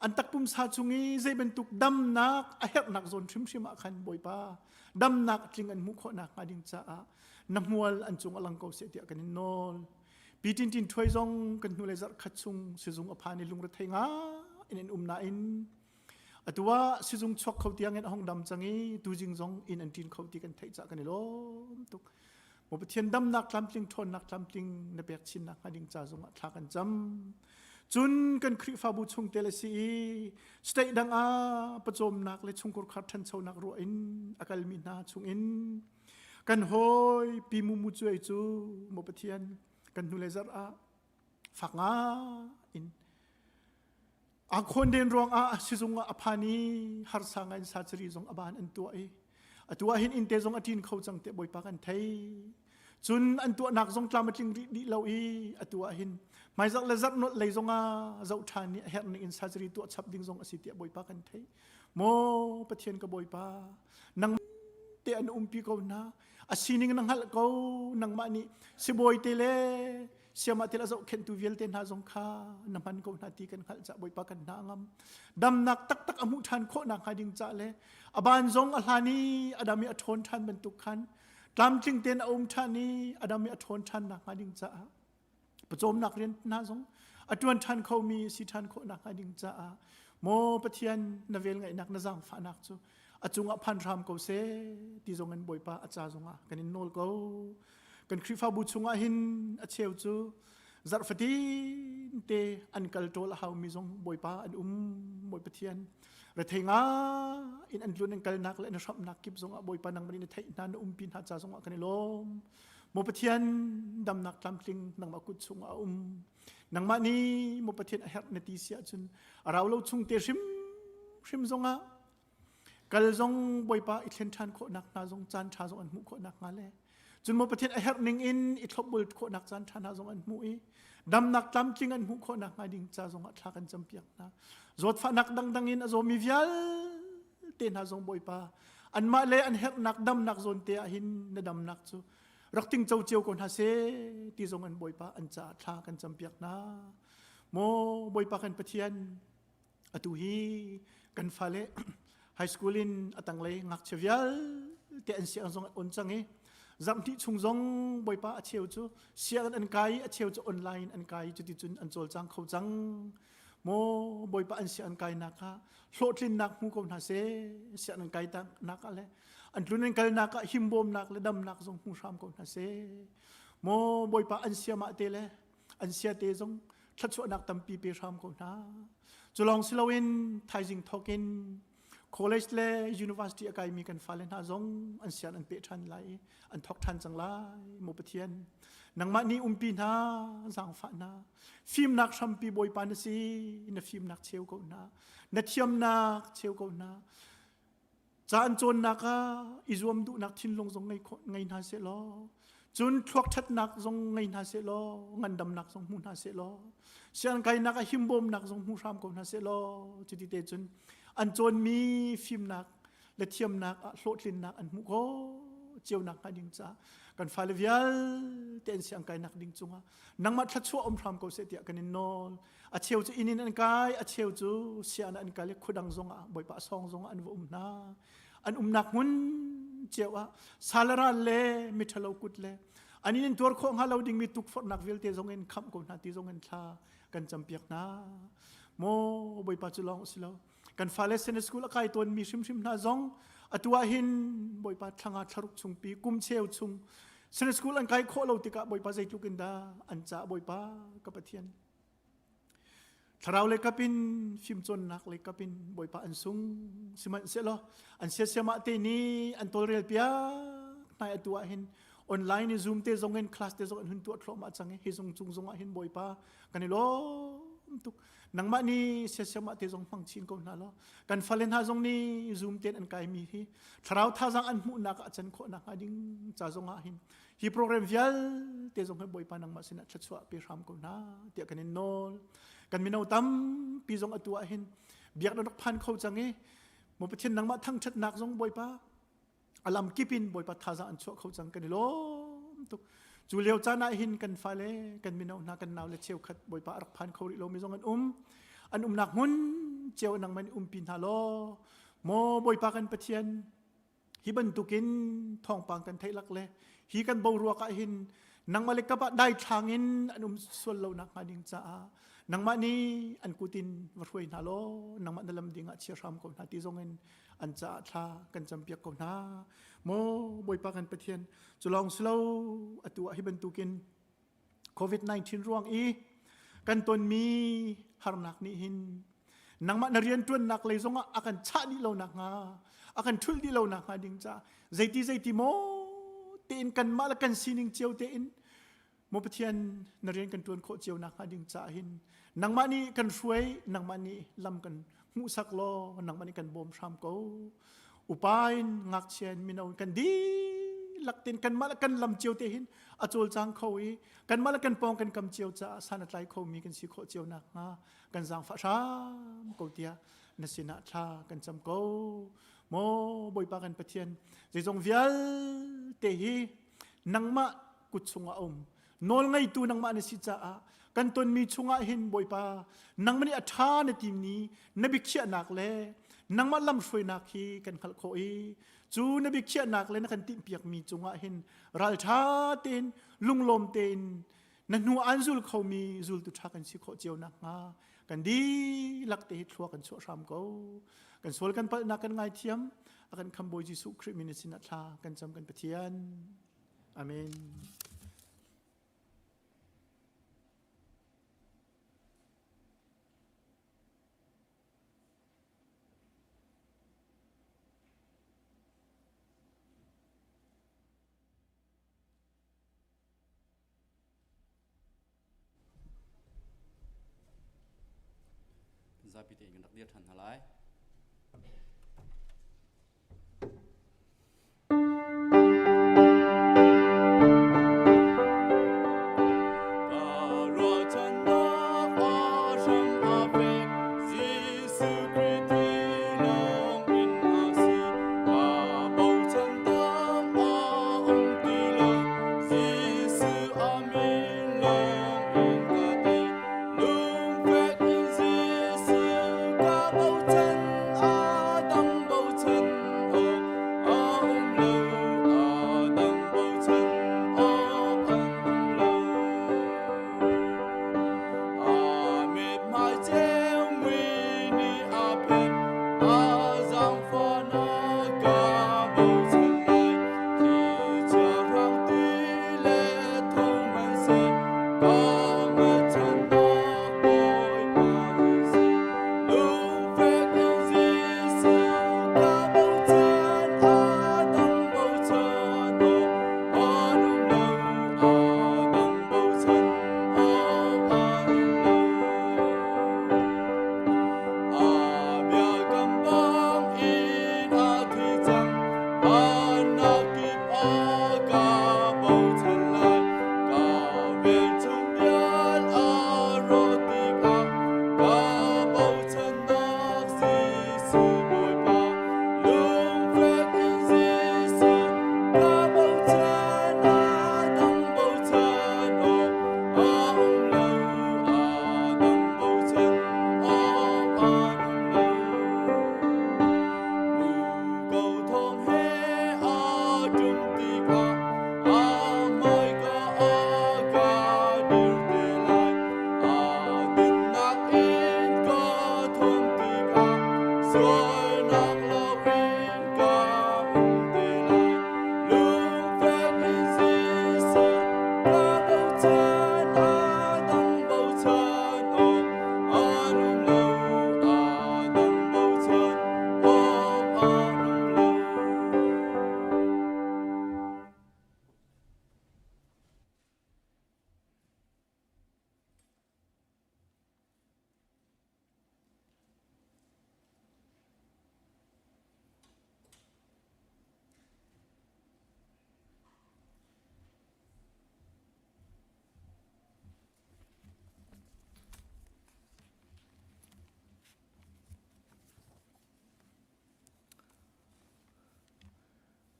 An takpumsa chung i zei bantuk damnak a herhnak zawn hrimhrim ah khan Bawipa damnak tling an hmuh khawhnak hnga ding caah na hmual an cung a lang ko seh tiah kan in nawl. Pi Tin Tin Thuai zong kan hnulei zarh khat chung sizung a phan i lungrethei nga in an um nain atu ah sizung chuak kho tiang in a hong dam cang i tuzing zong inn an ṭin kho ti kan theih cah kan i lawm tuk. Maw Pathian damnak tlamtling ṭhawnnak tlamtling na pek chinnak hnga ding ca zong ah thla kan cam. Cun kan Khrihfabu chungtel a si i state dang ah pawcawmnak le chungkhar khar ṭhanchonak ruah in a kalmi hna chungin kan hawi pi mu mu cuai cu maw Pathian kan hnulei zarh ah fak nga in a khawnden ruangah sizung ah a phan i harsa ngai in surgery zong a ban an tuah i atu ah hin innte zong a ṭin kho cang te bawipa kan thei cun an tuahnak zong tlam a tling rih dih lo i atu ah hin hmaizarh le zarh nolh lei zong ah zoh ṭhan i a herh ning in surgery tuah chap ding zong a si tiah bawipa kan thei maw Pathian ka bawipa nang te an umpi ko hna a sining na hngalh ko nangmah nih sibawi te le siamah til a zohkhenhtu vialte hna zong kha na hman ko hna ti kan hngalh cah Bawipa kan hna ngam damnak taktak a hmuh ṭhan khawhnak hnga ding cah le a ban zong a hlan i a dam i a ṭhawn ṭhan bantuk khan tlamtling tein a um ṭhan i a dam i a ṭhawn ṭhan nak hnga ding caah pawcawmnak rian hna zong a ṭuan ṭhan khomi si ṭhan khawhnak hnga ding caah maw Pathian na vel ngaihnak na zaangfahnak cu a cungah phan hram ko seh ti zong in Bawipa a ca zongah kan in nawl ko kan Khrihfabu chungah hin a cheu cu zarh fatin te an kal ṭawl a haumi zong Bawipa an um Bawi Pathian rethei nga in an tlun an kalnak le an hramnak kip zongah Bawipa nangmah nih na theih hna na umpi hna ca zongah kan i lawm Maw Pathian damnak tlamtling nangmah kut chungah a um nangmah nih maw Pathian a herh na ti si ahcun a rau lo chung te hrim hrim zongah kal zong Bawipa i thlen ṭhan khawhnak hna zong caan ṭha zong an hmuh khawhnak hnga le cun maw Pathian a herh ning in i thlopbul khawhnak caan ṭha hna zong an hmuh i damnak tlamtling an hmuh khawhnak hnga ding ca zongah thla kan campiak hna zawtfahnak dangdang in a zawmi vialte hna zong Bawipa anmah le an herhnak damnak zawn te ah hin na damnak cu rak tingco cio ko hna seh ti zong an Bawipa an caah thla kan campiak hna maw Bawipa kan Pathian atu hi kan fale high school in a tanglei ngakchia vialte an sianginn zong an on cang i zarhhnih chung zong Bawipa a cheu cu sianginn an kai a cheu cu online an kai cuticun an cawlcang kho cang maw Bawipa an sianginn kainak ah hlawhtlinnak hmu ko hna seh sianginn kai nak ah le an tlun an kalnak ah himbawmnak le damnak zong hmu hram ko hna seh maw Bawipa an siamah te le an sia te zong thluachuahnak tampi pe hram ko hna cu lawng si loin thaizing thawk in college le university a kaimi kan fale hna zong an sian an peh ṭhan lai i an thawk ṭhan cang lai maw Pathian nangmah nih umpi hna zaangfah hna fimnak hrampi Bawipa na si na fimnak cheu ko hna na thiamnak cheu ko hna Ca an cawnnak ah i zuam duhnak thinlung zong ngei khawh ngei hna seh law cun thluak ṭhatnak zong ngei hna seh law ngandamnak zong hmu hna seh law siangkainak ah himbawmnak zong hmu hram ko hna seh law cuti te cun an cawnmi fimnak le thiamnak ah hlawhtlinnak an hmuh khawh cionak hnga ding caah kan fale vialte an siangkainak ding cungah nangmah thluachuah um hram ko seh tiah kan in nawl A cheu cu inn in an kai, a cheu cu sian ah an kal i khuadang zongah Bawipa sawng zongah an va um hna. An umnak hmun cio ah salaral le miṭhalo kut le an in tuar khawh hnga lo dingmi tukforhnak vialte zong in khamh ko hna ti zong in thla kan campiak hna. Maw Bawipa cu lawng si lo. Kan fale Sunday school a kai tawnmi hrimhrim hna zong atu ah hin Bawipa thlanga thlaruk chungpi kum cheu chung Sunday school an kai khawh lo tikah Bawipa zeitluk in dah an ca Bawipa ka Pathian. Thlarau lei kap in fimcawnnak lei kap in Bawipa an sung sihmanhsehlaw an siasiamah te nih an tawlrel piak hna atu ah hin online in zoom te zong in class te zong an hun tuah thluahmah cang i hi zung cung zong ah hin Bawipa kan i lawm tuk nangmah nih siasiamah te zong hmang chin ko hna law kan fale hna zong nih zoom ten an kai mi hi thlarau thazang an hmuhnak ah can khawh nak hnga ding ca zong ah hin hi program vialte zong hi Bawipa nangmah sinah thluachuah pe hram ko hna tiah kan in nawl. Kan mino tampi zong atu ah hin biak na rak phan kho cang i maw Pathian nangmah thangṭhatnak zong Bawipa alam kip in Bawipa thazaang an chuah kho cang kan i lawm tuk. Cu lio caan ah hin kan fale kan mino hna kan nau le cheukhat Bawipa a rak phan kho rih lomi zong an um. An umnak hmun cio nangmah nih umpi hna law maw Bawipa kan Pathian Hi bantukin thawngpang kan theih lak le hi kan boruak ah hin nangmah le kap ah daithlang in an um sual lo nak hnga ding caah nangmah nih an kutin va hruai hna law nangmah na lam ding ah chia hram ko hna ti zong in an caah thla kan campiak ko hna. Maw Bawipa kan Pathian cu lawng si lo atu ah hi bantukin COVID-19 ruang i kan tonmi harnak nih hin nangmah na rianṭuannak lei zongah a kan chah dih lo nakhnga a kan ṭhulh dih lo nakhnga ding caah zeiti zeiti maw tein kanmah le kan sining cio tein maw Pathian na rian kan ṭuan khawh cio nakhnga ding caah hin nangmah nih kan hruai nangmah nih lam kan hmuhsak law nangmah nih kan bawm hram ko upa in ngakchia in mino in kan dihlak tein kanmah le kan lam cio te hin a cawlcang kho i kanmah le kan pawng kan kam cio caah san a tlai khomi kan si khawh cio nakhnga kan zaangfah hram ko tiah na sinah thla kan cam ko maw Bawipa kan Pathian zeizong vialte hi nangmah kut chungah a um Nawlngeitu nangmah na si caah kan tonmi chungah hin Bawipa nangmah nih a ṭha na timi na biakhiahnak le nangmah lamhruainak hi kan hngalh khawh i cu na biakhiahnak le na kan timhpiakmi cungah hin ralṭha tein lunglawm tein na hnu aan zul khomi zultu ṭha kan si khawh cio nakhnga kan dihlak te hi thlua kan chuah hram ko. Kan sual kan palhnak kan ngaithiam a kan khambawi Jesuh Khrih min sin ah thla kan cam kan Pathian. Amen. Zapi tein kan rak dir ṭhan hna lai.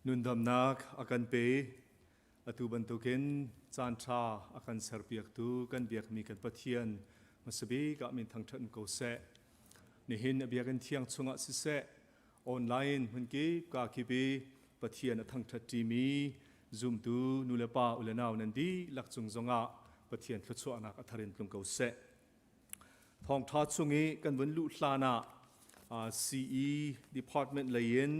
Nundamnak a kan pe. Atu bantukin caan ṭha a kan serpiaktu kan biakmi kan Pathian hmasabik ah min thangṭhat ko seh. Nihin a biakinn thiang chungah siseh, online hmunkip ka kip i Pathian a thangṭhat ṭimi zumtu nulepa ulenau nan dihlak cung zongah Pathian thluachuahnak a thar in tlung ko seh. Thawngṭha chung i kan vun luh hlan ah CE department lei in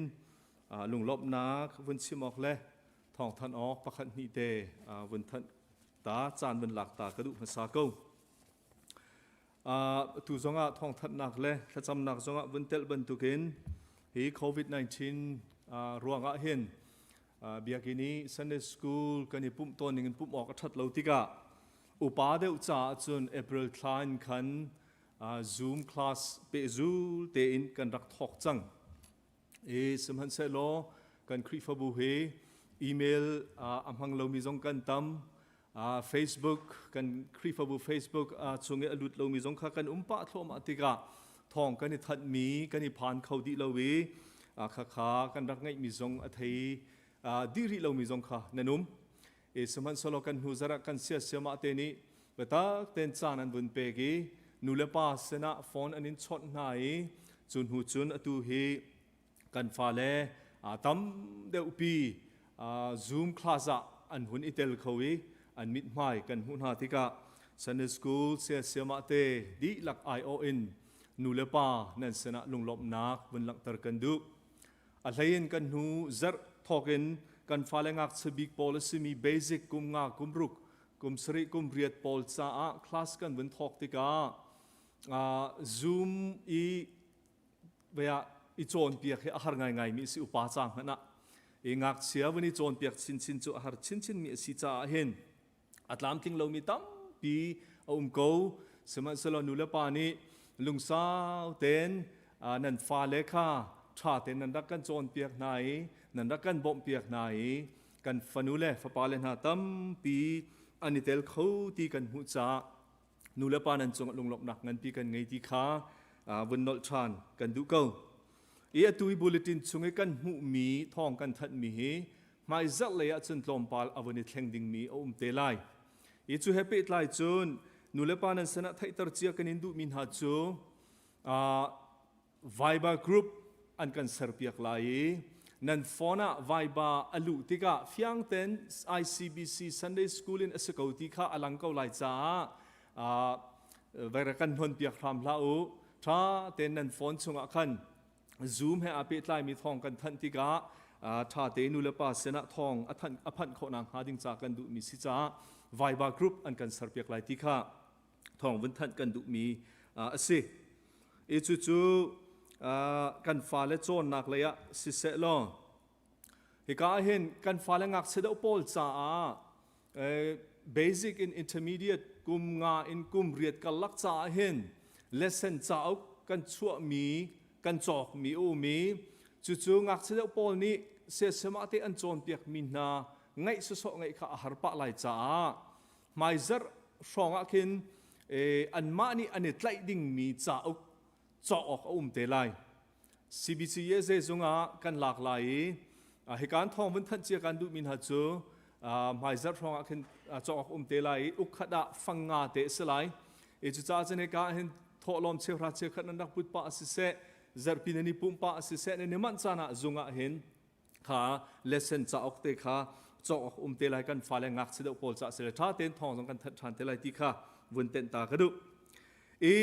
lunglawmhnak vun chim awk le thawngthanh awk pakhat hnih te vun thanh ta caan vun lak ta ka duh hmasa ko. Tu zongah thawngthanhnak le thlacamnak zongah vun telh bantukin hi COVID-19 ruangah hin biakinn i Sunday school kan i pumh tawn ning in pumh awk a ṭhat lo tikah upa deuh caah cun April thla in khan Zoom class pehzul tein kan rak thawk cang. I sihmanhsehlaw kan Khrihfabu hi email a hmang lomi zong kan tam. Facebook kan Khrihfabu Facebook chung i a lut lomi zong kha kan um pah thluahmah tikah thawng kan i thanhmi kan i phan kho dih lo i khakha kan rak ngeihmi zong a thei dih rih lomi zong kha nan um. I sihmanhsehlaw kan hnu zarh ah kan siasiamah te nih biatak tein caan an vun pek i nu le pa sinah phone an in chawnh hna i cu hnu cun atu hi kan fale tam deuhpi Zoom class ah an hun i tel kho i an mithmai kan hmuh hna tikah Sunday school siasiamah te dihlak aiawh in nu le pa nan sinah lunglawmhnak vun langhter kan duh. A hlei in kan hnu zarh thawk in kan fale ngakchia bik pawl a simi basic kum nga kum ruk kum sarih kum riat pawl caah class kan vun thawk tikah Zoom i vea i cawnpiak hi a har ngaingai mi a si upa ca hmanh ah i ngakchia vun i cawnpiak chinchin cu a har chinchin mi a si caah hin a tlamtling lomi tampi a um ko. Sihmanhsehlaw nu le pa nih lungsau tein nan fale kha ṭha tein nan rak kan cawnpiak hna i nan rak kan bawmhpiak hna i kan fanu le fapale hna tampi an i tel kho ti kan hmuh caah nu le pa nan cungah lunglawmhnak nganpi kan ngei ti kha vun nolh ṭhan kan duh ko. I atu i bulletin chung i kan hmuhmi thawng kan thanhmi hi hmaizarh lei ah cun tlawmpal a vun i thleng dingmi a um te lai. I cu he pehtlai cun nulepa nan sinah theihter cia kan in duhmi hna cu Viber group an kan serpiak lai i nan phone ah Viber a luh tikah fiang ten ICBC Sunday School in a si ko ti kha a lang ko lai caah vai kan hnonpiak hram hlah u. Tha tein nan phone chungah khan Zoom he aa pehtlaimi thawng kan thanh tikah ṭha te nu le pa sinah thawng a thanh a phanh khawh nakhnga ding ca kan duhmi si caah Viber group an kan serpiak lai ti kha thawng vun thanh kan duhmi a si. I cucu kan fale cawnnak lei ah siseh law hika ah hin kan fale ngakchia deuh pawl caah basic in intermediate kum nga in kum riat karlak caah hin lesson cauk kan chuahmi kan cawkmi a um i cucu ngakchia deuh pawl nih siasema te an cawnpiakmi hna ngaih sawsawh ngaih kha a har pah lai caah hmaizarh hrawng ah khin anmah nih an i tlaih dingmi cauk cawk awk a um te lai. CBC zeizung ah kan lak lai i hikan thawng vun thanh cia kan duhmi hna cu hmaizarh hrawng ah khin cawk awk um te lai i ukkhat ah fang nga te a si lai. I cucaah cun hika ah hin thawhlawm cheuhra cheukhat nan rak put pah siseh zarhpi nan i pumh pah siseh nan i manh caan ah zung ah hin kha lesson cauk te kha cawk awk um te lai kan fale ngakchia deuh pawl ca sile ṭha tein thawng zong kan thanh ṭhan te lai ti kha vun tenh ta ka duh. I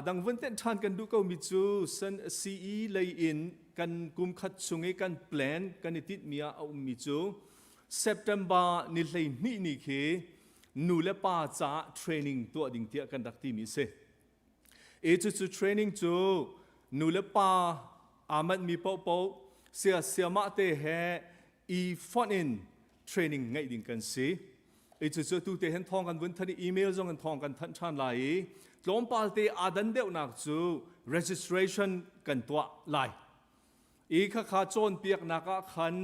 dang vun tenh ṭhan kan duh ko mi cu san CE lei in kan kum khat chung i kan plan kan i tinh mi ah a um mi cu September ni 12 ni khi nu le pa caah training tuah ding tiah kan rak ti mi si. I cucu training cu nu le pa aa manhmi paohpaoh sia siamah te he i fonh in training ngeih ding kan si. I cucu tu te hin thawng kan vun thanh i email zong in thawng kan thanh ṭhan lai i tlawmpal te aa dan deuhnak cu registration kan tuah lai. I khakha cawnpiaknak ah khan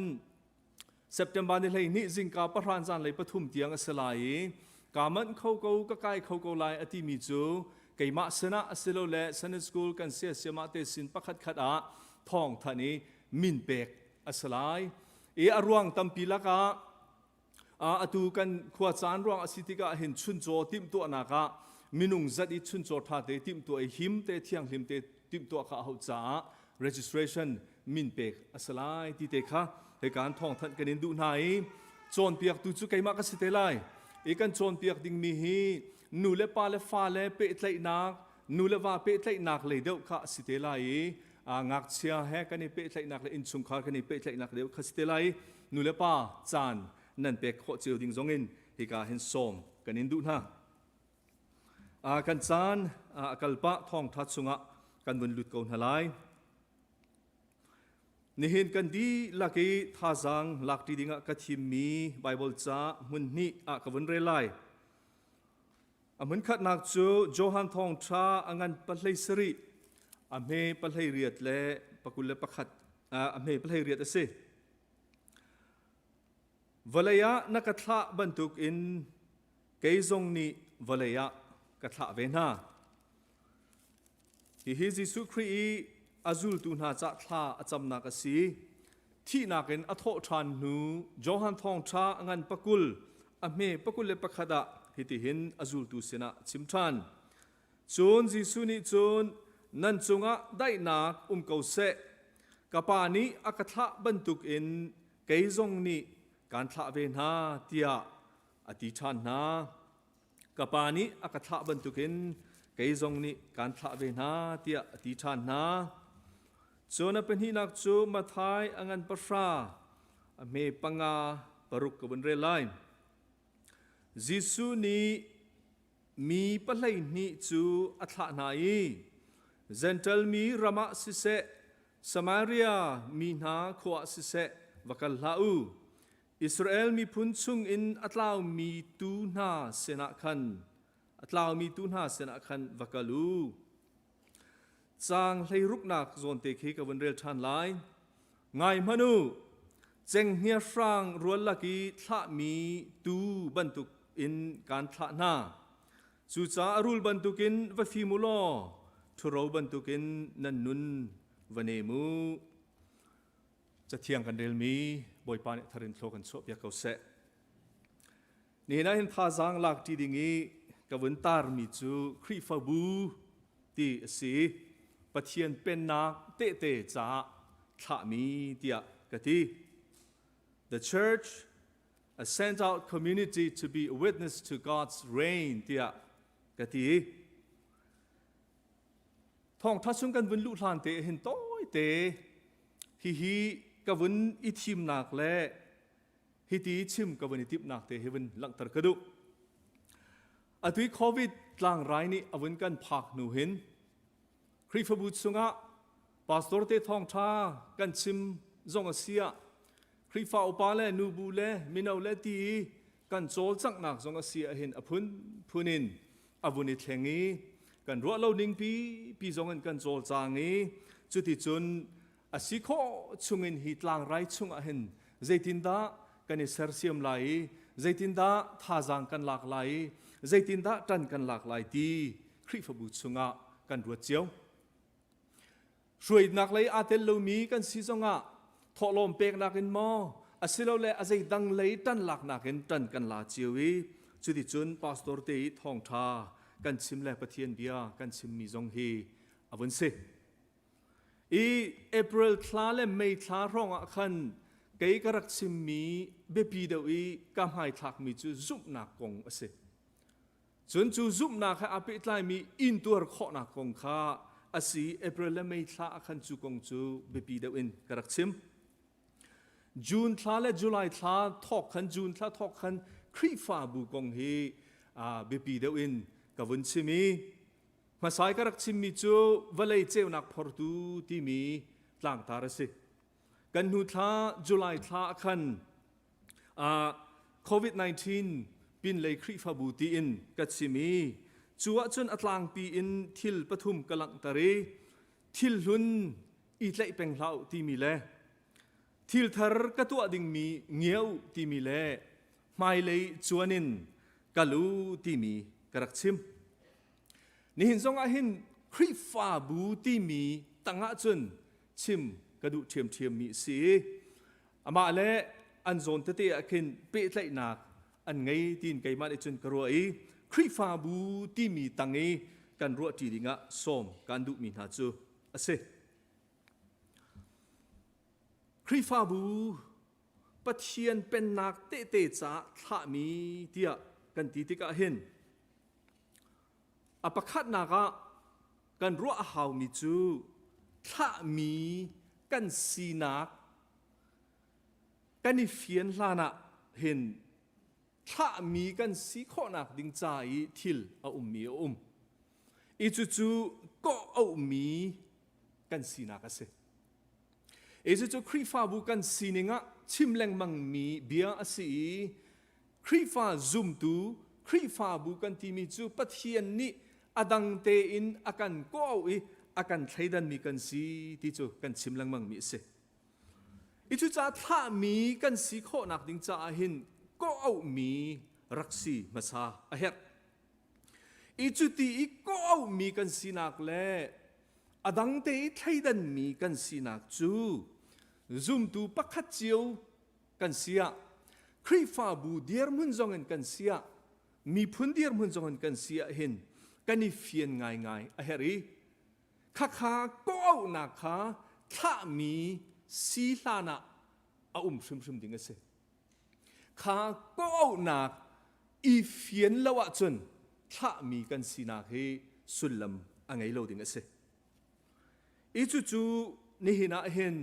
September ni 12 zingka pahran zanlei pathum tiang a si lai i kaa manh kho ko ka kai kho ko lai a timi cu keimah sinah asilole Sunday school kan siasiamah te sin pakhat khat ah thawng thanh i min pek a si lai. I a ruang tampi lakah atu kan khua caan ruang a si tikah hin chuncaw timhtuahnak ah minung zat i chuncaw ṭha te timhtuah i him te thianghlim te timhtuah kha a hauh caah registration min pek a si lai ti te kha hika in thawngthanh kan in duh hna i cawnpiaktu cu keimah ka si te lai i kan cawnpiak dingmi hi nu le pa le fa le pehtlaihnak nu le va pehtlaihnak lei deuh kha a si te lai i ngakchia he kan i pehtlaihnak le innchungkhar kan i pehtlaihnak deuh kha si te lai i nu le pa caan nan pek khawh cio ding zong in hika hin sawm kan in duh hna. Kan caan a kalpah thawngtha chungah kan vun lut ko hna lai. Nihin kan dihlak i thazaang lakṭi dingah ka thimmi Baibal ca hmun hnih ah ka vun rel lai. A hmunkhatnak cu Johan Thawngṭha a ngan pahlei sarih, a hme pahlei riat le pakul le pakhat, a hme pahlei riat a si. Vawlei ah na ka thlah bantukin kei zong nih vawlei ah ka thlah ve hna. Hihi Jesuh Khrih i a zultu hna cah thla a camnak a si. Thihnak in a thawh ṭhan hnu Johan Thawngṭha a ngan pakul a hme pakul le pakhat ah hitihin a zultu sinah a chim ṭhan. Cun Jesuh nih cun nan cungah daihnak um ko seh. Ka Pa nih a ka thlah bantukin kei zong nih kaan thlah ve hna tiah a ti ṭhan hna. Ka Pa nih a ka thlah bantukin kei zong nih kaan thlah ve hna tiah a ti ṭhan hna. Cun a pahnihnak cu Matthai a ngan pahra, a hme panga paruk ka vun rel lai. Jesuh nih mi pahleihnih cu a thlah hna i Jentail mi ram ah siseh, Samaria mi hna khua ah siseh va kal hlah u. Israel miphun chungin a tlaumi tuu hna sinah khan a tlaumi tuu hna sinah khan va kal u. Caang hleiruknak zawnte khi ka vun rel ṭhan lai. Ngai hmanh u, cenghngia hrang rual lak i thlahmi tuu bantuk in kaan thlah hna. Cucaah rul bantukin va fim u law ṭhuro bantukin nan nun va nem u. Cathiang kan relmi Bawipa nih tharin thlaw kan chuahpiak ko seh. Nihin ah hin thazaang lak ṭi ding i ka vun tarmi cu Khrihfabu ti a si. Pathian pennak tehte caah thlahmi tiah ka ti. The church, a sent out community to be a witness to God's reign tiah ka ti. Thawngṭha chung kan vun luh hlan te hin tawite hihi ka vun i thimnak le hiti chim ka vun i timhnak te hi vun langhter ka duh. Atu i COVID tlangrai nih a vun kan phak hnu hin Khrihfabu chungah pastor te thawngṭha kan chim zong a si ah Khrihfa upa le nubu le mino le ti i kan cawlcanghnak zong a si ah hin a phunphun in a vun i thleng i kan ruah lo ning pi pi zong in kan cawlcang i cuticun a si khawh chungin hi tlangrai chungah hin zeitindah kan i sersiam lai i zeitindah thazaang kan lak lai i zeitindah ṭan kan lak lai ti Khrihfabu chungah kan ruat cio. Hruainak lei aa tel lomi kan si zongah thawhlawm peknak in maw asilole a zeidang lei ṭan laknak in ṭan kan la cio i cuticun pastor te i thawngṭha kan chim le Pathian bia kan chimmi zong hi a vun si. I April thla le May thla hrawngah khan kei ka rak chimmi biapi deuh i ka hmaithlakmi cu zumhnak kong a si. Cun cu zumhnak he aa pehtlaimi intuar khawhnak kong kha a si. April le May thla ah khan cu kong cu biapi deuh in ka rak chim. June thla le July thla thawk khan June thla thawk khan Khrihfabu kong hi biapi deuh in ka vun chim i hmasai ka rak chimmi cu vawlei ceunak phortu timi tlangtar a si. Kan hnu thla July thla ah khan COVID-19 pinlei Khrihfabu tiin ka chim i cu ahcun a tlangpi in thil pathum ka langhter i thil hlun i tlaih peng hlah u timi le thil thar ka tuah dingmi ngia u timi le hmailei cuan in kal u timi ka rak chim. Nihin zong ah hin Khrihfabu timi tangah cun chim ka duh ṭhiamṭhiammi a si. Amah le an zawn tete ah khin pehtlaihnak an ngei tiin keimah nih cun ka ruah i Khrihfabu timi tang i kan ruahṭi dingah sawm kan duhmi hna cu a si. Khrihfabu Pathian pennak tehte caah thlahmi tiah kan ti tikah hin a pakhatnak ah kan ruah a haumi cu thlahmi kan sinak kan i fian hlan ah hin thlahmi kan si khawhnak ding ca i thil a ummi a um. I cucu kawh auhmi kan sinak a si. I cucu Khrihfabu kan sining ah chim lengmangmi bia a si i Khrihfa zumtu Khrihfabu kan timi cu Pathian nih a dang tein a kan kawh auh i a kan thleidanmi kan si ti cu kan chim lengmangmi a si. I cucaah thlahmi kan si khawhnak ding caah hin kawh auhmi rak si hmasa a herh. I cuti i kawh auhmi kan sinak le a dangte i thleidanmi kan sinak cu zumtu pakhat cio kan si ah Khrihfabu dirhmun zong in kan si ah miphun dirhmun zong in kan si ah hin kan i fian ngaingai a herh i khakha kawh-auhnak kha thlahmi si hlan ah a um hrimhrim ding a si. Kha kawh-auhnak i fian lo ahcun thlahmi kan sinak hi sullam a ngei lo ding a si. I cucu nihin ah hin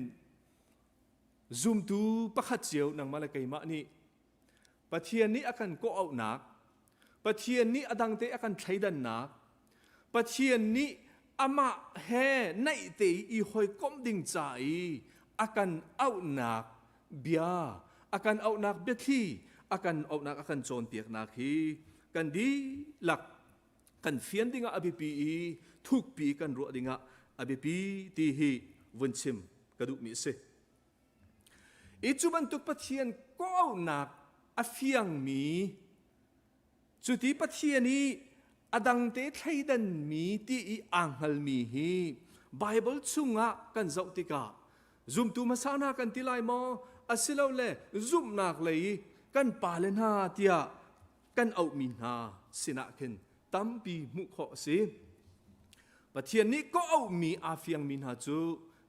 zumtu pakhat cio nangmah le keimah nih Pathian nih a kan kawh-auhnak, Pathian nih a dangte a kan thleidannak, Pathian nih amah he naihte i hawikomh ding ca i a kan auhnak bia, a kan auhnak biathli, a kan auhnak a kan cawnpiaknak hi kan dihlak kan fian dingah a biapi i thukpi kan ruah dingah a biapi ti hi vun chim ka duhmi a si. I cu bantuk Pathian kawhauhnak a fiangmi cuti Pathian i a dangte thleidanmi ti i aa hngalmi hi Baibal chungah kan zoh tikah zumtu hmasa hna kan ti lai maw asilole zumhnak lei i kan pale hna tiah kan auhmi hna sinah khin tampi hmuh khawh a si. Pathian nih kawh auhmi aa fiangmi hna cu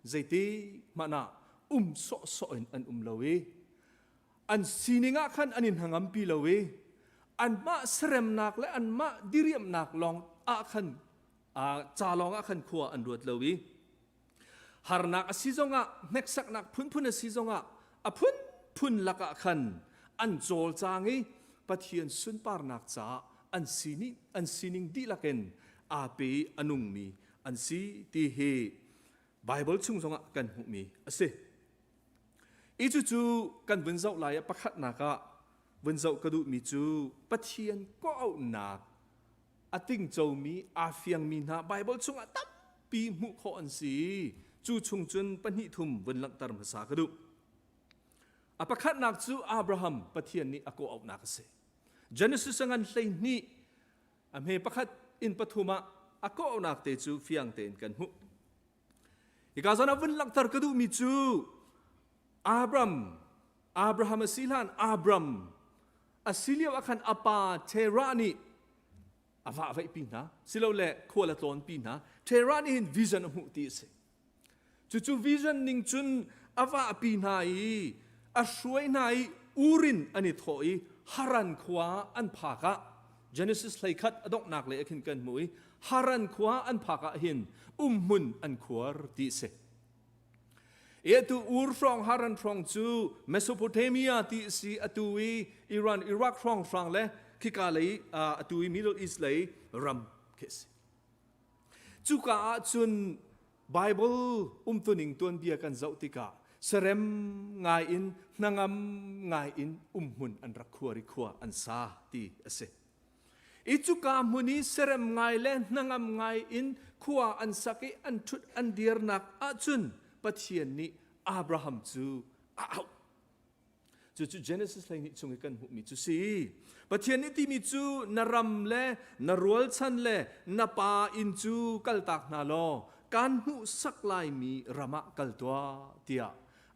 zeiti hmanh ah um sawhsawh in an um lo i an sining ah khan an in hnangampi lo i anmah seremnak le anmah diriamnak lawng ah khan ca lawng ah khan khua an ruat lo i harnak a si zongah hneksaknak phunphun a si zongah a phunphun lakah khan an cawlcang i Pathian sunparnak caah an sining an sining dihlak in aa pe i a nungmi an si ti hi Baibal chung zongah kan hmuhmi a si. I cucu kan vun zoh lai ah pakhatnak ah vun zoh ka duhmi cu Pathian kawhauhnak a tingcomi aa fiangmi hna Baibal chungah tampi hmuh khawh an si. Cu chung cun pahnih thum vun langhter hmasa ka duh. A pakhatnak cu Abraham Pathian nih a kawhauhnak a si. Genesis a ngan 12 a hme pakhat in pathum ah a kawhauhnak te cu fiang tein kan hmuh. Hika zawn ah vun langhter ka duhmi cu Abram Abraham a si hlan Abram a si lio ah khan a pa Terah nih a vahvaihpi hna silole khual a tlawnpi hna Terah nih hin vision a hmuh ti a si cucu vision ning cun a vahpi hna i a hruai hna i Urin an i thawh i Haran khua an phak ah Genesis 11 a donghnak lei ah khin kan hmuh i Haran khua an phak ah hin umhmun an khuar ti a si Atu Ur hrawng Haran hrawng cu Mesopotamia ti a si atu i Iran Iraq hrawng hrang le khika lei atu i Middle East lei ram khi a si. Cuka ah cun Bible umtuning tuanbia kan zoh tikah serem ngai in hnangam ngai in umhmun an rak khuar i khua an sa ti a si. I cuka hmun i serem ngai le hnangam ngai in khua an sak i an ṭhut an dirnak ahcun Pathian nih Abraham cu a auh. Cucu Genesis 12 chung i kan hmuhmi cu si. Pathian nih timi cu na ram le na rualchan le na pa inn cu kaltak hna law kan hmuhsak laimi ram ah kal tuah tiah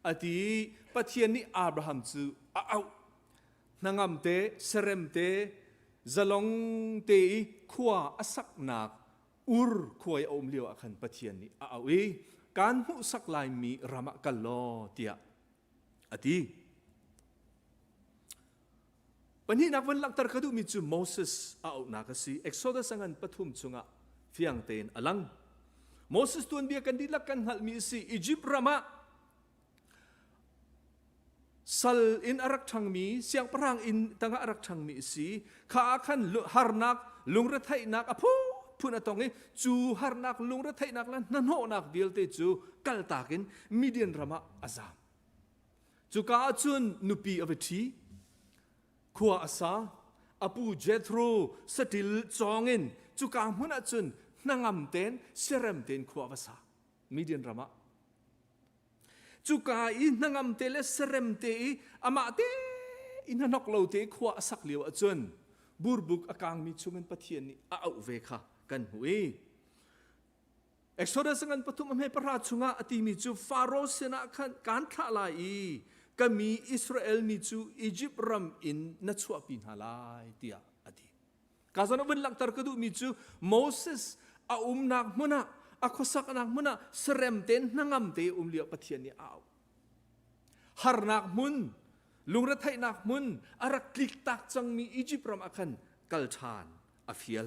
A ti i Pathian nih Abraham cu a auh. Hnangam te, serem te, zalong te i khua a saknak Ur khua i a um lio ah khan Pathian nih a auh i kaan hmuhsak laimi ram ah kal law tiah a ti. Pahnihnak van langhter ka duhmi cu Moses a auhnak a si. Exodus a ngan pathum chungah fiang tein a lang. Moses tuanbia kan dihlak kan hngalhmi a si. Egypt ram ah sal in a rak ṭhangmi, siangpahrang inn tangah a rak ṭhangmi a si. Kha ah khan harnak, lungretheihnak a phunphun a tong i cu harnak, lungretheihnak le hnahnawhnak vialte cu kaltak in Midian ram ah a zaam. Cuka ah cun nupi a va ṭhi. Khua a sa. A pu Jethro saṭil cawng in cuka hmun ah cun hnangam tein siarem tein khua a va sa. Midian ram ah. Cuka i hnangam te le sarem te i amah te i hnahnok lo te khua a sak lio ahcun burbuk a kangmi chungin Pathian nih a auh ve kha kan hmuh i Exodus ngan pathum a hme pahra chungah a timi cu Faro sinah khan kaan thlah lai i ka mi Israel mi cu Egypt ram in na chuahpi hna lai tiah a ti. Ka zawn a vun langhter ka duhmi cu Moses a umnak hmun ah a khuasaknak hmun ah serem tein hnangam te um lio Pathian nih a auh. Harnak hmun, lungretheihnak hmun a rak tliktak cangmi Egypt ram ah khan kal ṭhan a fial.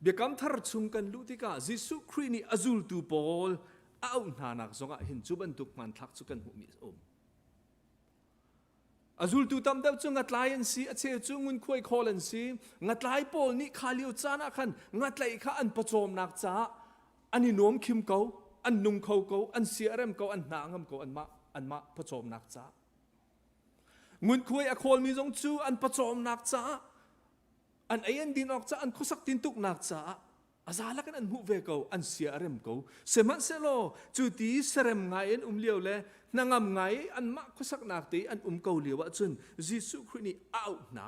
Biakam thar chung kan luh tikah Jesuh Khrih nih a zultu pawl a auh hnanak zongah hin cu bantuk hmanthlak cu kan hmuhmi a um. A zultu tam deuh cu ngatlai an si, a cheu cu ngunkhuai khawl an si. Ngatlai pawl nih kha lio caan ah khan ngatlaih kha an pawcawmnak caah an i nuam khim ko, an nung kho ko, an sia a rem ko, an hna a ngam ko anmah anmah pawcawmnak caah. Ngunkhuai a khawlmi zong cu an pawcawmnak caah an ei an din awk caah an khuasak tintuknak caah a zalak in an hmuh ve ko an sia a rem ko sihmanhsehlaw cu ti serem ngai in um lio le hnangam ngai anmah khuasaknak te an um ko lio ahcun Jesuh Khrih nih a auh hna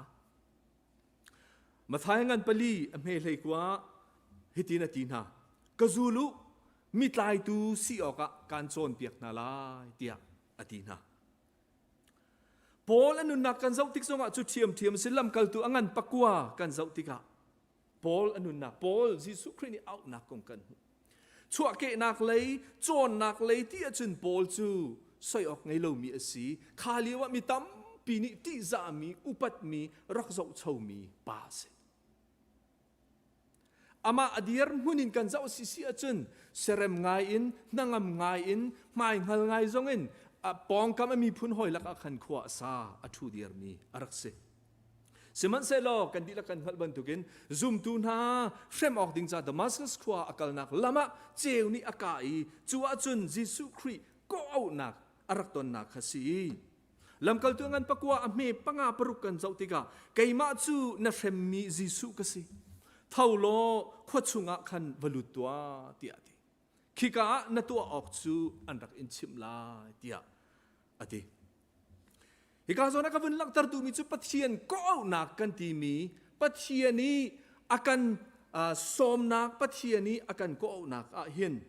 Matthai ngan pali a hme hlei kua hitin a ti hna ka zul u mi tlaitu si awkah kaan cawnpiak hna lai tiah a ti hna Paul a nunnak kan zoh tik zongah cu ṭhiamṭhiam si lamkaltu a ngan pakua kan zoh tikah Paul a nunnak Paul Jesuh Khrih nih auhnak kong kan hmuh. Chuahkehnak lei, cawnnak lei ti ahcun Paul cu soi awk ngei lomi a si. Kha lio ah mi tampi nih ṭihzahmi, upatmi, rak zohchomi pa a si. Amah a dir hmun in kan zoh sisi ahcun serem ngai in, hnangam ngai in, hmaihngal ngai zong in a pawngkam a miphun hawi lakah khan khua a sa, a ṭhu dirmi a rak si. Sihmanhsehlaw kan dihlak kan hngalh bantukin zumtu hna hrem awk ding ca Damascus khua a kalnak lam ah ceu nih a kah i cu ahcun Jesuh Khrih kawh-auhnak a rak tonnak kha si. Lamkaltu ngan pakua a hme panga paruk kan zoh tikah keimah cu na hremmi Jesuh ka si. Tho law khua chungah khan va lut tuah tiah a ti. Khika ah na tuah awk cu an rak in chimh lai tiah a ti. Hika zawn ah ka vun langhter duhmi cu Pathian kawhauhnak kan timi Pathian i a kan sawmnak Pathian i a kan kawhauhnak ah hin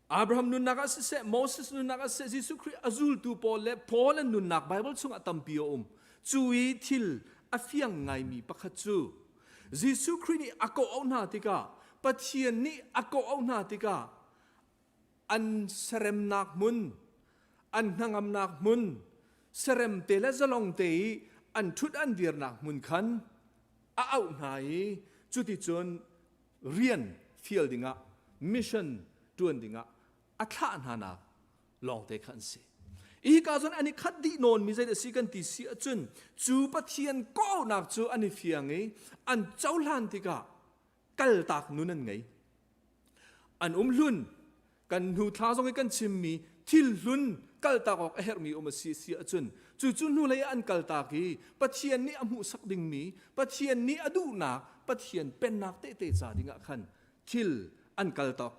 Abraham nunnak ah siseh, Moses nunnak ah siseh, Jesuh Khrih a zultu pawl le Paul an nunnak Bible chungah tampi a um. Cu i thil a fiang ngaimi pakhat cu Jesuh Khrih nih a kawh auh hna tikah Pathian nih a kawh auh hna tikah an seremnak hmun, an hnangamnak hmun, serem te le zalong te i an ṭhut an dirnak hmun khan a auh hna i cuticun rian fial dingah mission ṭuan dingah a thlah hnanak lawngte kha an si. Hika zawn an i khat dih nawnmi zei a si kan ti si ahcun cu Pathian kawhnak cu an i fiang i an cohlan tikah kaltak nun an ngei. An um hlun kan hnu thla zong i kan chimmi thil hlun kaltak awk a herhmi um a si si ahcun cucu hnulei ah an kaltak i Pathian nih a hmuhsak dingmi Pathian nih a duhnak Pathian pennak tehte ca dingah khan thil an kaltak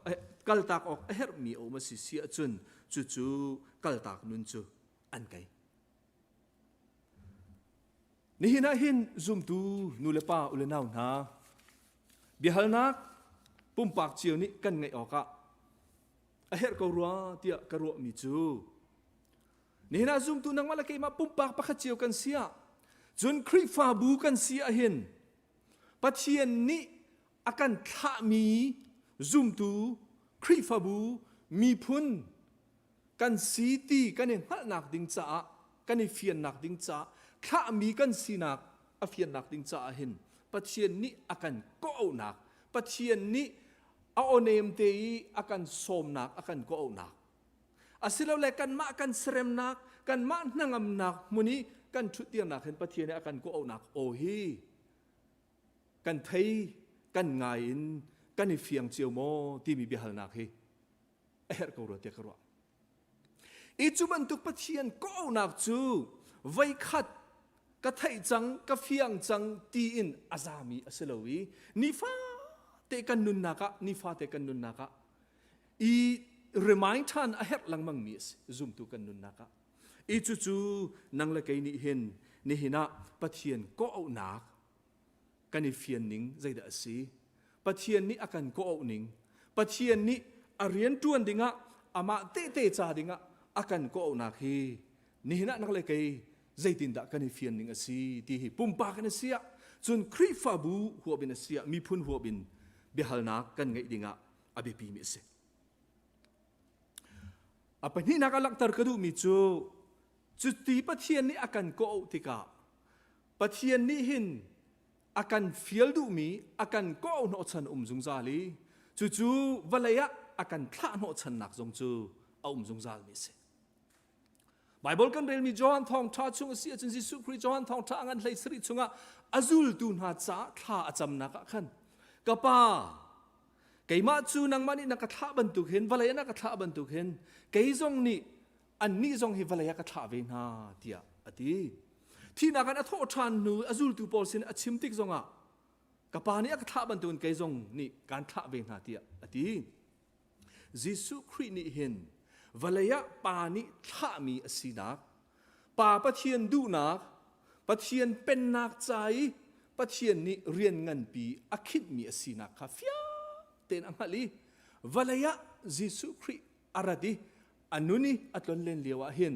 kaltak awk a herhmi a um a si si ahcun cucu kaltak nun cu an ngei. Nihin ah hin zumtu nu le pa u le nau hna biahalnak pumpak cio nih kan ngeih awkah. A herh ko rua tiah ka ruahmi cu nihin ah zumtu nangmah le keimah pumpak pakhat cio kan si ah cun Khrihfabu kan si ahhin Pathian nih a kan thlahmi zumtu Khrihfabu miphun kan si ti kan i hngalhnak ding caah kan i fiannak ding caah thlahmi kan sinak a fiannak ding caah hin Pathian nih a kan kawhauhnak Pathian nih a awnem te i a kan sawmnak a kan kawhauhnak asilole kanmah kan seremnak kanmah hnangamnak hmun i kan ṭhutdirnak hin Pathian nih a kan kawhauhnak aw hi kan thei kan ngai in kan i fiang cio maw timi biahalnak hi a herh ko rua tiah ka ruah. I cu bantuk Pathian kawhauhnak cu voikhat ka theih cang, ka fiang cang tiin a zami a si lo i nifate kan nunnak ah nifate kan nunnak ah i remind ṭhan a herh lengmang mi a si zumtu kan nunnak ah. I cucu nang le kei nih hin nihin ah Pathian kawhauhnak kan i fian ning zeidah a si? Pathian nih a kan kawhauh ning, Pathian nih a rian ṭuan dingah amah tehte ca dingah a kan kawhauhnak hi nihin ah nak le kei zeitindah kan i fian ning a si ti hi pumpak in a si ah cun Khrihfabu huap in a si ah miphun huap in biahalnak kan ngeih dingah a biapi mi a si. A pahnihnak a langhter ka duhmi cu cuti Pathian nih a kan kawhauh tikah Pathian nih hin a kan fial duhmi a kan kawh hnawhchan um zungzal i cucu vawlei ah a kan thlah hnawhchannak zong cu a um zungzal mi a si. Bible kan relmi Johan thawngṭha chung a si ahcun Jesuh Khrih Johan thawngṭha a ngan hlei sarih chungah a zultu hna caah thla a camnak ah khan ka pa keimah cu nangmah nih na ka thlah bantuk hin vawlei ah na ka thlah bantuk hin kei zong nih annih zong hi vawlei ah ka thlah ve hna tiah a ti. Thihnak in a thawh ṭhan hnu a zultu pawl sin a chim tik zongah ka pa nih a ka thlah bantukin kei zong nih kaan thlah ve hna tiah a ti. Jesuh Khrih nih hin vawlei ah Pa nih thlahmi a sinak, Pa Pathian duhnak, Pathian pennak ca i Pathian nih rian nganpi a khinhmi a sinak kha fiang tein a hngalh i vawlei ah Jesuh Khrih a rat i a nun i a tlonlen lio ah hin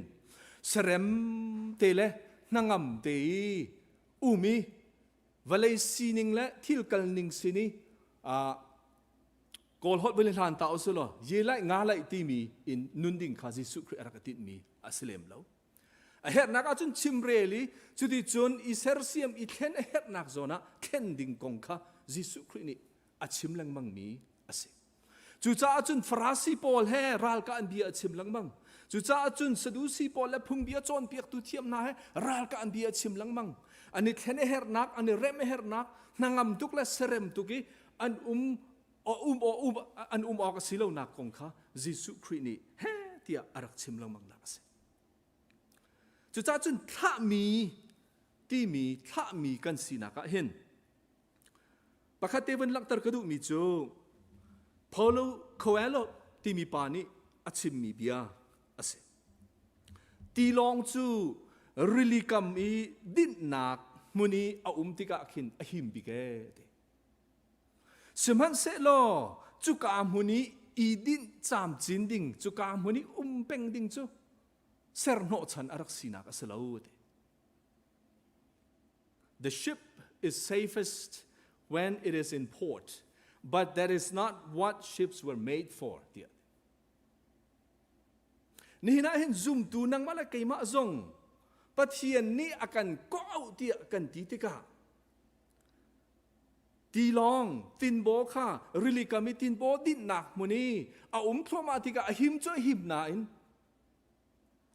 serem te le hnangam te i um i vawlei sining le thil kalning sin i Kawl holh vun hlan ta usih law ye lai nga lai timi in nun ding kha Jesuh Khrih a rak i tinhmi a si lem lo. A herhnak ahcun chimrel i cuticun i sersiam i thlen a herhnak zawn ah thlen ding kong kha Jesuh Khrih nih a chim lengmangmi a si. Cucaah cun Farasi pawl he ralkah an bia a chim lengmang. Cucaah cun Sadusi pawl le phungbia cawnpiaktu thiam hna he ralkah an bia a chim lengmang. An i thlen a herhnak, an i remh a herhnak, hnangam tuk le serem tuk i an um um um an um awk a si lonak kong kha Jesuh Khrih nih he tiah a rak chim lengmang nak a si. Cucaah cun thlahmi timi thlahmi kan sinak ah hin pakhat te vun langhter ka duhmi cu Paulo Coelho timi pa nih a chimmi bia a si. Tilawng cu rili kam i dinhnak hmun i a um tikah khin a him bik ee ti. Sihmanhsehlaw cuka hmun i i dinh camcin ding, cuka hmun i um peng ding cu ser hnawhchan a rak sinak a si lo ti. The ship is safest when it is in port, but that is not what ships were made for. Tiah. Nihin ah hin zumtu nangmah le keimah zong Pathian nih a kan kawh tiah kan ti tikah Tilawng tinbaw kha rili kam i tinbaw dinhnak hmun i a um thluahmah tikah a him cu a him nain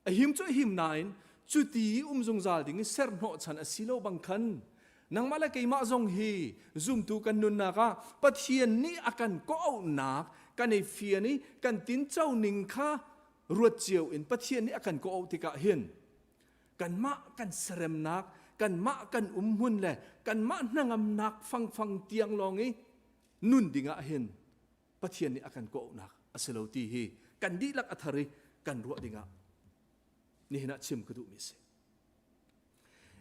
a him cu a him nain cuti i um zungzal ding i ser hnawhchan a si lo bang khan nangmah le keimah zong hi zumtu kan nunnak ah Pathian nih a kan kawhauhnak kan i fian i kan tinco ning kha ruat cio in Pathian nih a kan kawhauh tikah hin kanmah kan seremnak kanmah kan umhmun le kanmah hnangamnak fangfang tiang lawng i nun dingah hin Pathian nih a kan kawhnak a si lo ti hi kan dihlak a thar i kan ruah dingah nihin ah chim ka duhmi a si.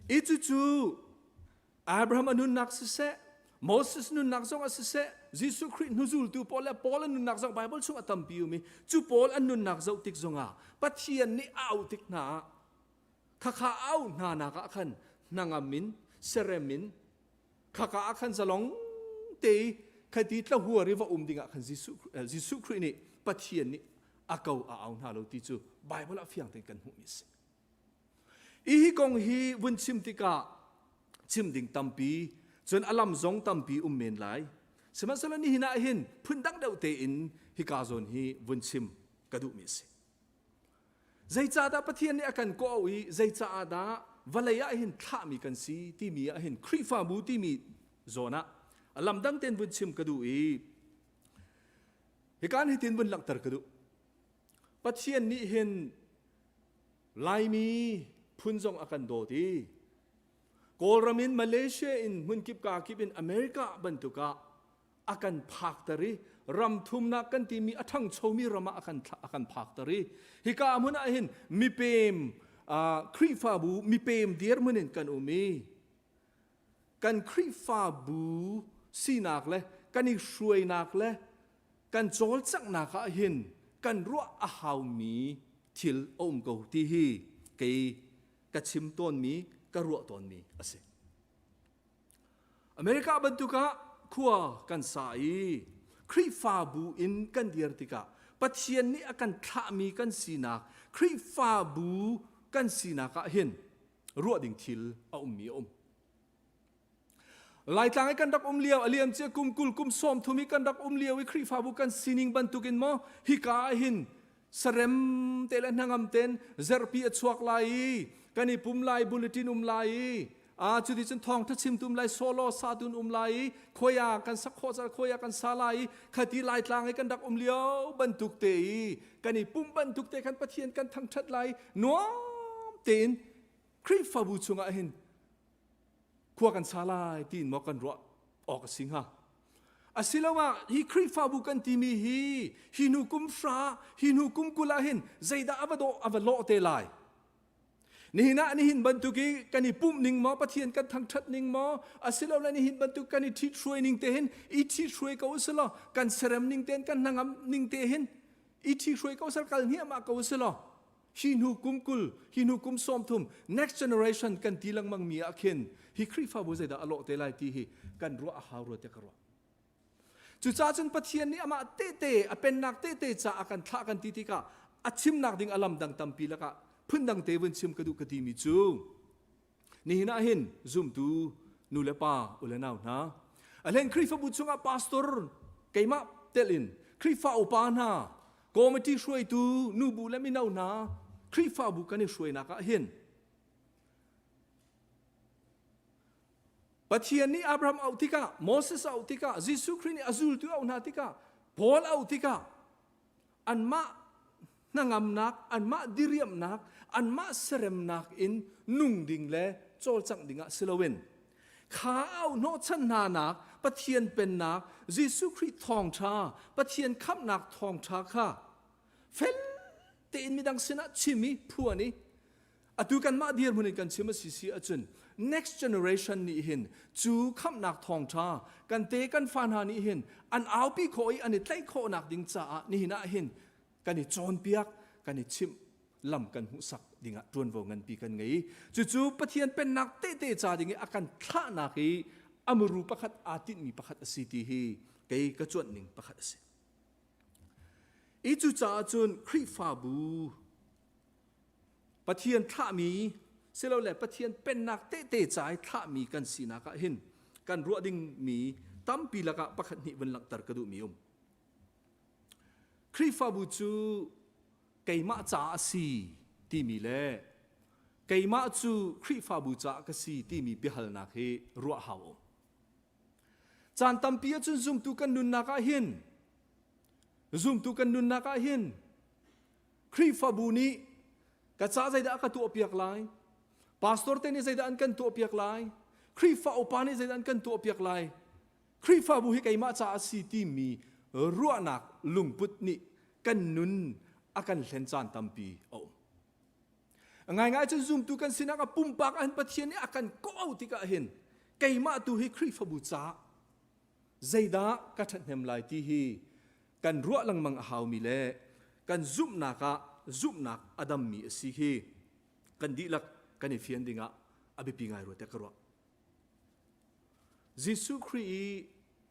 I cucu Abraham a nunnak siseh, Moses nunnak zong ah siseh, Jesuh Khrih hnuzultu pawl le Paul an nunnak zoh Bible chung a tampi um i cu pawl an nunnak zoh tik zongah Pathian nih a auh tik hna ah khakha auh hna nak ah khan hnangam in serem in khaka ah khan zalong te i khati tlahuar i va um dingah khan Jesuh Jesuh Khrih nih Pathian nih a ko a au hna lo ti cu Bible ah fiang tein kan hmuhmi a si. I hi kong hi vun chim tikah chim ding tampi cun a lam zong tampi um men lai. Sihmanhsehlaw nihin ah hin phundang deuh tein hika zawn hi vun chim ka duhmi a si. Zeicahdah Pathian nih a kan kawh i zeicaah dah vawlei ah hin thlahmi kan si timi ah hin Khrihfabu timi zawn ah a lam dang tein vun chim ka duh i hikan hitin vun langhter ka duh. Pathian nih hin Laimi phun zong a kan dawt i Kawlram in Malaysia in hmunkip ka kip in America bantuk ah a kan phakter i ram thumnak kan timi a ṭhangchomi ram ah a kan a kan phakter i hika hmun ah hin mipem Khrihfabu mipem dirhmun in kan um i kan Khrihfabu sinak le kan i hruainak le kan cawlcanghnak ah hin kan ruah a haumi thil a um ko ti hi kei ka chim tawnmi ka ruah tawnmi a si. America bantuk ah khua kan sa i Khrihfabu in kan dir tikah Pathian nih a kan thlahmi kan sinak Khrihfabu kan sinak ah hin ruah ding thil a ummi a um. Laitlang i kan rak um lio a liam cia kum 20 kum 30 i kan rak um lio i Khrihfabu kan sining bantukin maw hika ah hin sarem te le hnangam ten zerpi a chuak lai i kan i pum lai bulletin um lai i a cuti cun thawngtha chimtu um lai solo satun um lai i khoia kan sak khawh car khoia kan sa lai i khati laitlang i kan rak um lio bantuk te i kan i pum bantuk te khan Pathian kan thangthat lai nuam tein Khrihfabu chungah hin khua kan sa lai tiin maw kan ruah awk a si hnga? Asiloah hi Khrihfabu kan timi hi hi hnu kum hra, hi hnu kum 20 ah hin zeidah a va dawh a va lawh te lai? Nihin ah nihin bantuk i kan i pumh ning maw Pathian kan thangṭhat ning maw asilole nihin bantuk kan i ṭhithruai ning te hin i ṭhithruai ko usilaw kan serem ning tein kan hnangam ning te hin i ṭhithruai ko usal kal hniahmah ko usilaw hi hnu kum 20 hi hnu kum 30 next generation kan ti lengmang mi ah khin hi Khrihfabu zeidah a lawh te lai ti hi kan ruah a hau rua te ka ruah. Cucaah cun Pathian nih amah tehte a pennak tehte ca a kan thlah kan ti tikah a chimnak ding a lam dang tampi lakah phundang te vun chim ka duh ka timi cu nihin ah hin zumtu nu le pa u le nau hna a hlen Khrihfabu chungah pastor keimah tel in Khrihfa upa hna committee hruaitu nubu le mino hna Khrihfabu kan i hruainak ah hin Pathian nih Abraham auh tikah Moses auh tikah Jesuh Khrih nih a zultu auh hna tikah Paul auh tikah anmah hnangamnak anmah diriamnak anmah seremnak in nung ding le cawlcangh dingah si loin kha auh hnawhchan hna nak Pathian pennak Jesuh Khrih thawngṭha Pathian khamhnak thawngṭha kha fel tein midang sinah chim i phuan i atu kanmah dirhmun in kan chim a si si ahcun next generation nih hin cu khamhnak thawngṭha kan te kan fa hna nih hin an aupi khawh i an i tlaih khawhnak ding caah nihin ah hin kan i cawnpiak kan i chimh lam kan hmuhsak dingah ṭuanvo nganpi kan ngei. Cucu Pathian pennak tehte ca ding i a kan thlahnak i a muru pakhat aa tinhmi pakhat a si ti hi kei ka cuanh ning pakhat a si. I cucaah cun Khrihfabu Pathian thlahmi silole Pathian pennak tehte ca i thlahmi kan sinak ah hin kan ruah dingmi tampi lakah pakhat hnih vun langhter ka duhmi um. Khrihfabu cu keimah caah a si timi le keimah cu Khrihfabu caah ka si timi biahalnak hi ruah hau um. Caan tampi ahcun zumtu kan nunnak ah hin zumtu kan nunnak ah hin Khrihfabu nih ka ca zeidah a ka tuahpiak lai? Pastor te nih zeidah an kan tuahpiak lai? Khrihfa upa nih zeidah an kan tuahpiak lai? Khrihfabu hi keimah ca a si timi ruahnak lungput nih kan nun a kan hlen caan tampi a um. Ngaingai cun zumtu kan sinak a pumpak ah hin Pathian nih a kan kawh tikah hin keimah tu hi Khrihfabu caah. Zeidah ka ṭhathnem lai ti hi kan ruah lengmang a haumi le kan zumhnak ah zumhnak a dammi a si hi kan dihlak kan i fian dingah a biapi ngai rua tiah ka ruah. Jesuh Khrih i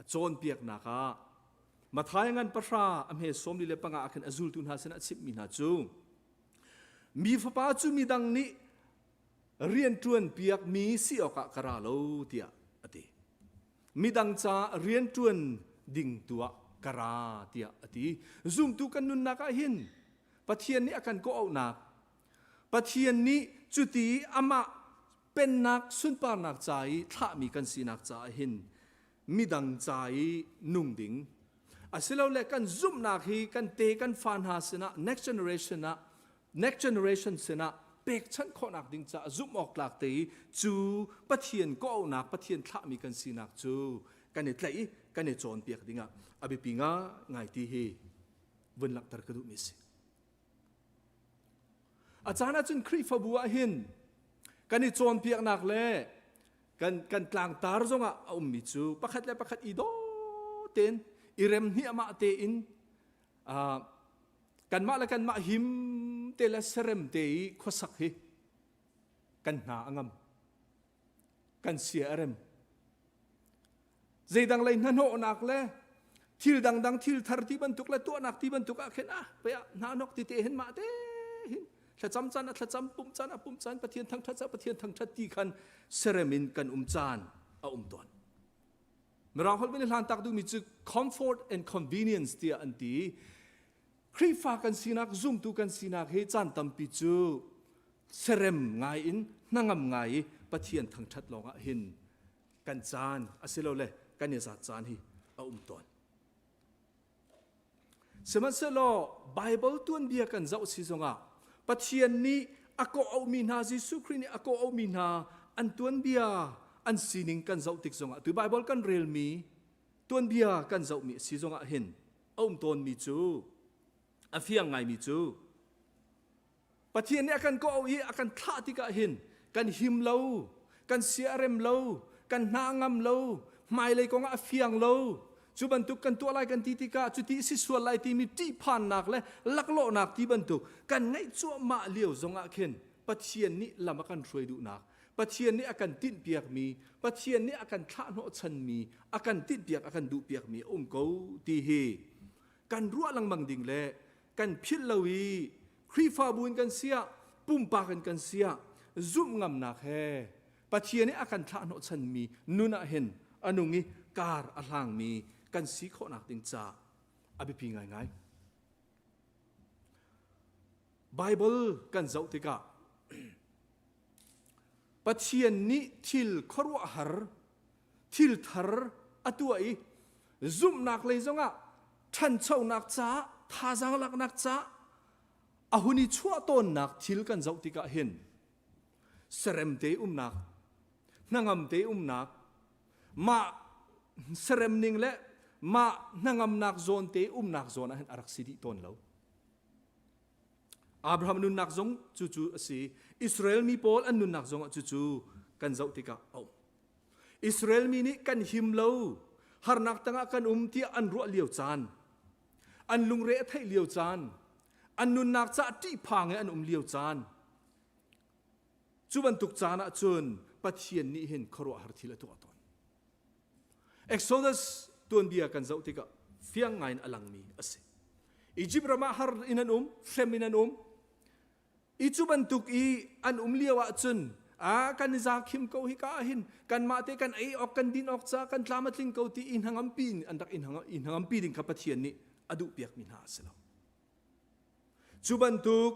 a cawnpiaknak ah Matthai ngan pahra a hme 45 ah khin a zultu hna sinah a chimhmi hna cu mi fapa cu midang nih rianṭuan piakmi si awkah ka ra lo tiah a ti. Midang ca rianṭuan ding tu ah ka ra tiah a ti. Zumtu kan nunnak ah hin Pathian nih a kan kawh-auhnak Pathian nih cuti amah pennak sunparnak ca i thlahmi kan sinak caah hin midang ca i nung ding asilole kan zumhnak hi kan te kan fa hna sinah next generation ah next generation sinah pekchanh khawhnak ding caah zumh awk tlak te i cu Pathian kawhauhnak Pathian thlahmi kan sinak cu kan i tlaih i kan i cawnpiak dingah a biapi ngai ti hi vun langhter ka duhmi a si. A caan ahcun Khrihfabu ah hin kan i cawnpiaknak le kan, kan tlangtar zongah a ummi cu pakhat le pakhat i daw tein i rem hniahmah tein uh, kanmah le kanmah him te le serem te i khuasak hi kan hna a ngam kan sia a rem Zeidang lei hnahnawhnak le thil dangdang thil thar ti bantuk le tuahnak ti bantuk ah khin ah pe ah hnahnawk ti te hin mah te hin thlacam caan ah thlacam pumh caan ah pumh caan Pathian thangthat caan Pathian thangthat ti khan serem in kan um caan a um tawn. Mirang holh in hlan tak duhmi cu comfort and convenience tiah an ti. Khrihfa kan sinak zumtu kan sinak hi caan tampi cu serem ngai in hnangam ngai i Pathian thangthat lawngah hin kan caan asilole kan i zat caan hi a um tawn. Sihmanhsehlaw Baibal tuanbia kan zoh si zongah Pathian nih a kawh-auhmi hna Jesuh Khrih nih a kawh-auhmi hna an tuanbia an sining kan zoh tik zongah tu Baibal kan relmi tuanbia kan zohmi a si zongah hin a um tawnmi cu a fiang ngaimi cu Pathian nih a kan kawh i a kan thlah tikah hin kan him lo, kan sia a rem lo, kan hna a ngam lo, hmailei kong ah a fiang lo. Cu bantuk kan tuah lai kan ti tikah cuti si sual lai timi ṭihphannak le laklawhnak ti bantuk kan ngeih cuahmah lio zongah khin Pathian nih lam a kan hruai duhnak, Pathian nih a kan tinhpiakmi, Pathian nih a kan thlah hnawhchanmi, a kan tinhpiak a kan duhpiakmi a um ko ti hi kan ruah lengmang ding le kan philh lo i Khrihfabu in kan siah pumpak in kan siah zumh ngamnak he Pathian nih a kan thlah hnawhchanmi nun ah hin a nung i kar a hlangmi kan si khawhnak ding ca a biapi ngaingai. Bible kan zoh tikah Pathian nih thil khuaruahhar thil thar a tuah i zumhnak lei zongah ṭhanchonak caah thazaang laknak caah a hun i chuah tawnnak thil kan zoh tikah hin serem te umnak hnangam te umnak mah serem ning le mah hnangamnak zawn te umnak zawn ah hin a rak si dih tawn lo Abraham nunnak zong cucu a si Israel mi pawl an nunnak zongah cucu kan zoh tikah a um Israel mi nih kan him lo, harnak tangah kan um tiah an ruah lio caan, an lungre a theih lio caan, an nunnak caah ṭihphang i an um lio caan, cu bantuk caan ah cun Pathian nih hin khuaruahhar thil a tuah tawn. Exodus tuanbia kan zoh tikah fiang ngaiin a langmi a si. Egypt ram ah har in an um, hrem in an um, I cu bantuk i an um lio ahcun a kan i zakhim ko hika ah hin kanmah te kan ei awk kan din awk ca kan tlam a tling ko ti i hnangampi in an rak i hnangampi ding kha Pathian nih a duhpiakmi hna a si lo. Cu bantuk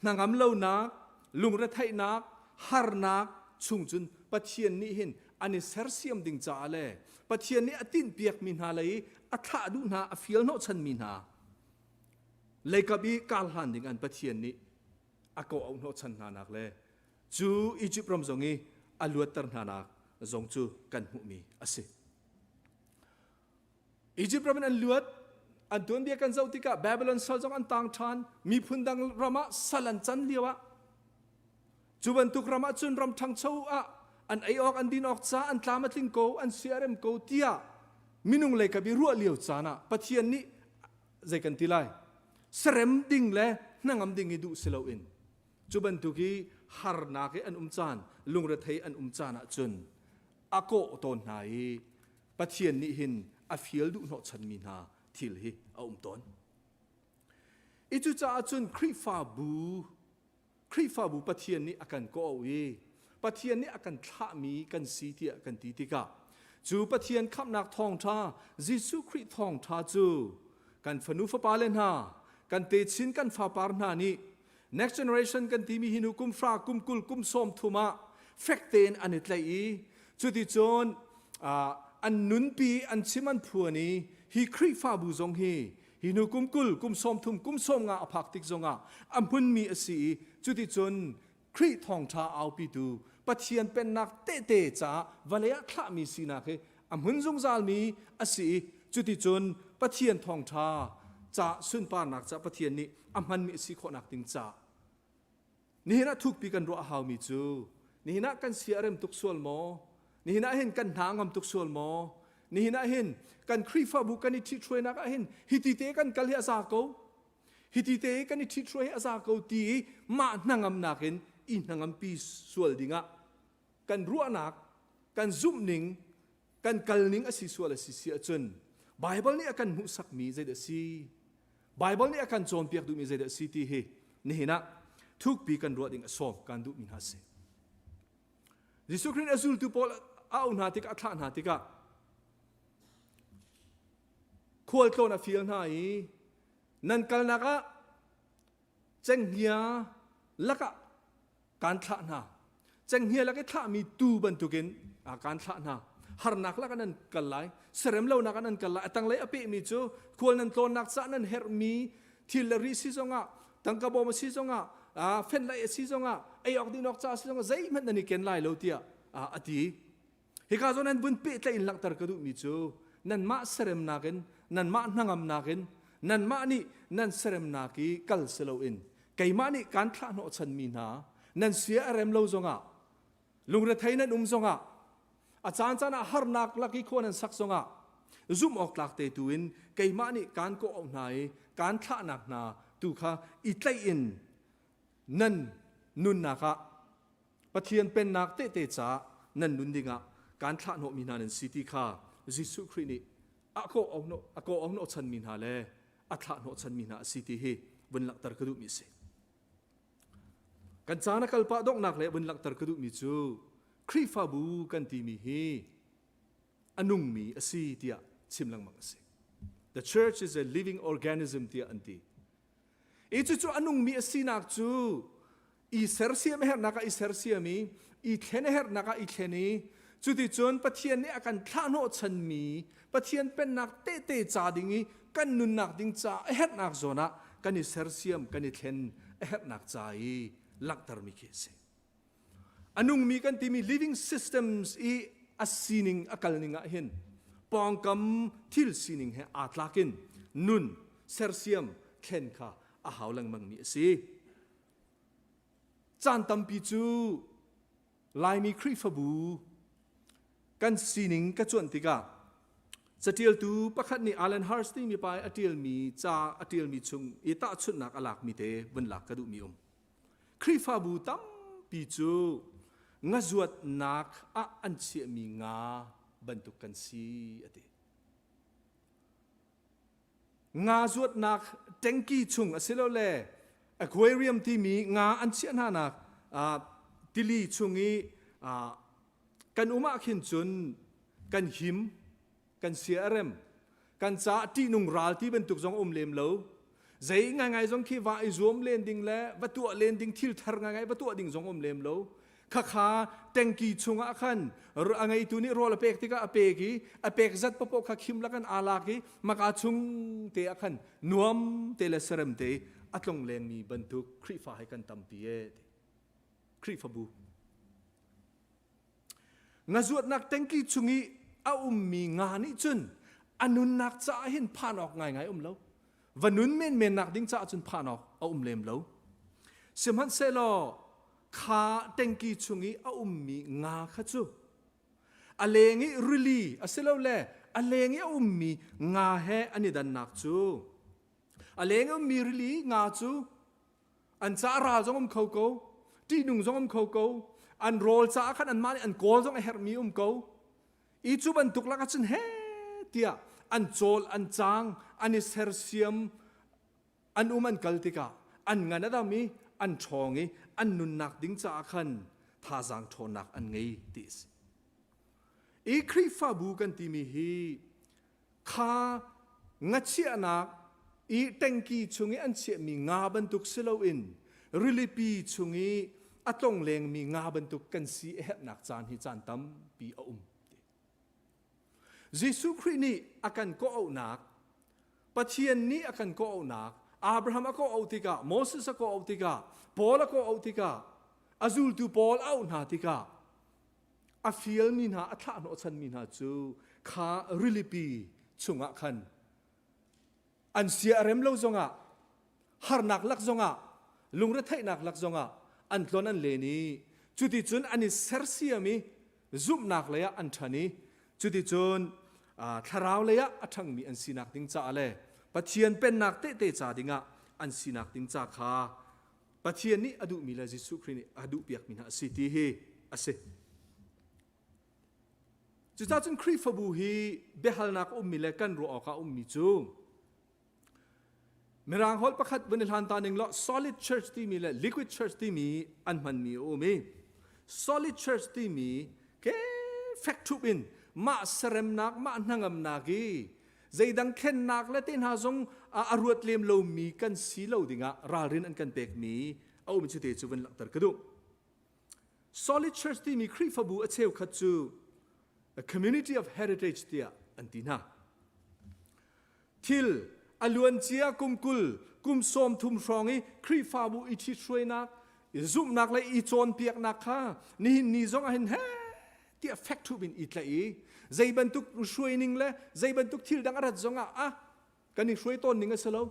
hnangam lonak, lungretheihnak, harnak chung cun Pathian nih hin an i sersiam ding caah le Pathian nih a tinhpiakmi hna lei a thlah duh hna, a fial hnawhchanmi hna leikap i kar hlan ding an Pathian nih a kawh auh hnawhchan hna nak le cu Egypt ram zong i a luatter hna nak zong cu kan hmuhmi a si. Egypt ram in an luat an tuanbia kan zoh tikah Babylon sal zong an tang ṭhan miphun dang ram ah sal an can lio ah cu bantuk ram ah cun ram ṭhangcho ah an ei awk an din awk ca an tlam a tling ko an siarem ko tiah Minung lei kap i ruah lio caan ah Pathian nih zei kan ti lai? Serem ding le hnangam ding i duh si loin cu bantuk i harnak i an um caan, lungrethei an um caan ahcun a kawh tawn hna i Pathian nih hin a fial duh hnawhchanmi hna thil hi a um tawn. I cucaah cun Khrihfabu Khrihfabu Pathian nih a kan kawh i Pathian nih a kan thlahmi kan si tiah kan ti tikah cu Pathian khamhnak thawngṭha Jesuh Khrih thawngṭha cu kan fanu fapa le hna kan techin kan fapar hna nih next generation kan timi hi nu kum hra kum kul kum sawm thum ah fek tein an i tlaih i cuticun an nunpi an chim an phuan i hi Khrihfabu zong hi hi hnu kum kul kum sawm thum kum sawm nga a phak tik zongah a hmunmi a si i cuticun Khrih thawngṭha aupitu Pathian pennak tehte caah vawlei ah thlahmi sinak hi a hmun zungzalmi a si i cuticun Pathian thawngṭha ca sunparnak ca Pathian nih a hmanmi a si khawhnak ding ca Nihin ah thukpi kan ruah a haumi cu nihin ah kan sia a rem tuk sual maw? Nihin ah hin kan hna a ngam tuk sual maw? Nihin ah hin kan Khrihfabu kan i ṭhithruainak ah hin hiti te kan kal hi a za ko. Hiti te kan i ṭhithruai hi a za ko ti i mah hnangamnak in i hnangampi sual dingah kan ruahnak, kan zumhning, kan kalning a si sual a si si ahcun Baibal nih a kan hmuhsakmi zeidah a si? Baibal nih a kan cawnpiak duhmi zeidah a si ti hi nihin ah thukpi kan ruah ding a sawm kan duhmi hna a si. Jesuh Khrih nih a zultu pawl a auh hna tikah a thlah hna tikah khualtlawn a fial hna i nan kalnak ah cenghngia lakah kaan thlah hna cenghngia lak i thlahmi tuu bantukin kaan thlah hna harnak lakah nan kal lai serem lonak ah nan kal lai a tanglei a pehmi cu khual nan tlawnnak caah nan herhmi thil le ri si zongah tangka bawm a si zongah fenhlaih a si zongah ei awk din awk ca a si zongah zeihmanh nan i ken lai lo tiah a ti Hika zawn an vun pehtlaih in langhter ka duhmi cu nanmah seremnak in nanmah hnangamnak in nanmah nih nan seremnak i kal si loin keimah nih kaan thlah hnawhchanmi hna nan sia a rem lo zongah lungrethei nan um zongah a caancaan ah harnak lak i khua nan sak zongah zumh awk tlak te tu in keimah nih kaan kawh auh hna i kaan thlahnak hna tu kha i tlaih in nan nunnak ah Pathian pennak tehte caah nan nun dingah kaan thlahhnawhmi hna nan si ti kha Jesuh Khrih nih a kawh auhnawh chanmi hna le a thlahhnawh chanmi hna a si ti hi vun langhter ka duhmi a si. Kan caan a kal pah donghnak le vun langhter ka duhmi cu Khrihfabu kan timi hi a nungmi a si tiah chim lengmang a si. The church is a living organism tiah an ti. I cucu a nungmi a sinak cu i sersiam a herhnak ah i sersiam i i thlen a herhnak ah i thlen i cuticun Pathian nih a kan thlahhnawh chanmi Pathian pennak tehte ca ding i kan nunnak ding ca a herhnak zawn ah kan i sersiam kan i thlen a herhnak ca i langhtermi khi a si. A nungmi kan timi living systems i a sining a kalning ah hin pawngkam thil sining he aa tlak in nun sersiam thlen kha a hau lengmangmi a si. Caan tampi cu Laimi Khrihfabu kan sining ka cuanh tikah catialtu pakhat nih Alan Hirsch timi pa i a ṭialmi ca a ṭialmi chung i tahchunhnak a lakmi te vun lak ka duhmi um. Khrihfabu tampi cu ngazuatnak ah an chiahmi nga bantuk kan si a ti. Nga zuatnak tengki chung asilole aquarium timi nga an chiah hnanak tili chung i kan um ah khin cun kan him kan sia a rem kan caah ṭihnung ral ti bantuk zong um lem lo zei ngaingai zong khi va i zuam len ding le va tuah len ding thil thar ngaingai va tuah ding zong um lem lo khakha tengki chungah khan a ngeitu nih rawl a pek tikah a pek i a pek zat papoh kha khim lakan aa lak i maka chung te ah khan nuam te le serem te a tlong lengmi bantuk Khrihfa he kan tampi e Khrihfabu Ngazuatnak tengki chung i a ummi nga nih cun a nunnak caah hin phan awk ngaingai um lo. Va nun menmen nak ding caah cun phan awk a um lem lo. Sihmanhsehlaw kha tengki chung i a ummi nga kha cu a leng i rili asilole a leng i a ummi nga he an i dannak cu a leng i ummi rili nga cu an caah ral zong um kho ko ṭihnung zong um kho ko an rawl caah khan anmah nih an kawl zong a herhmi um ko i cu bantuk lakah cun he tiah an cawl an cang an i sersiam an um an kal tikah an ngan a dam i an ṭhawng i an nunnak ding caah khan thazaang ṭhawnnak an ngei ti a si. I Khrihfabu kan timi hi kha ngachiahnak i tengki chung i an chiahmi nga bantuk si loin rilipi chung i a tlonglengmi nga bantuk kan si a herhnak caan hi caan tampi a um. Jesuh Khrih nih a kan kawh-auhnak, Pathian nih a kan kawh-auhnak, Abraham a kawh-auh tikah, Moses a kawh-auh tikah, Paul a kawh-auh tikah, a zultu pawl a auh hna tikah, a fialmi hna, a thlah hnawhchanmi hna cu kha rilipi chungah khan an sia a rem lo zongah harnak lak zongah lungretheihnak lak zongah an tlon an len i cuticun an i sersiam i zumhnak lei ah an ṭhan i cuticun thlarau lei ah a ṭhangmi an sinak ding caah le Pathian pennak tehte ca dingah an sinak ding ca kha Pathian nih a duhmi le Jesuh Khrih nih a duhpiakmi hna a si ti hi a si. Cucaah cun Khrihfabu hi biahalnak a ummi le kan ruah awk ah a ummi cu Mirang holh pakhat vun i hlan ta ning law solid church timi le liquid church timi an hmanmi a um i solid church timi ke fek ṭhup in mah seremnak mah hnangamnak i zeidang thlennak le te hna zong a ruat lem lomi kan si lo dingah ralrin an kan pekmi a um cu te cu vun langhter ka duh. Solid Church timi Khrihfabu a cheukhat cu a community of heritage tiah an ti hna. Thil a luancia kum 20 kum 30 hrawng i Khrihfabu i ṭhithruainak, i zumhnak le i cawnpiaknak kha nihin ni zong ah hin he tiah fek ṭhup in i tlaih i zei bantuk hruaining le zei bantuk thil dang a rat zong ah ah kan i hruai tawn ning a si lo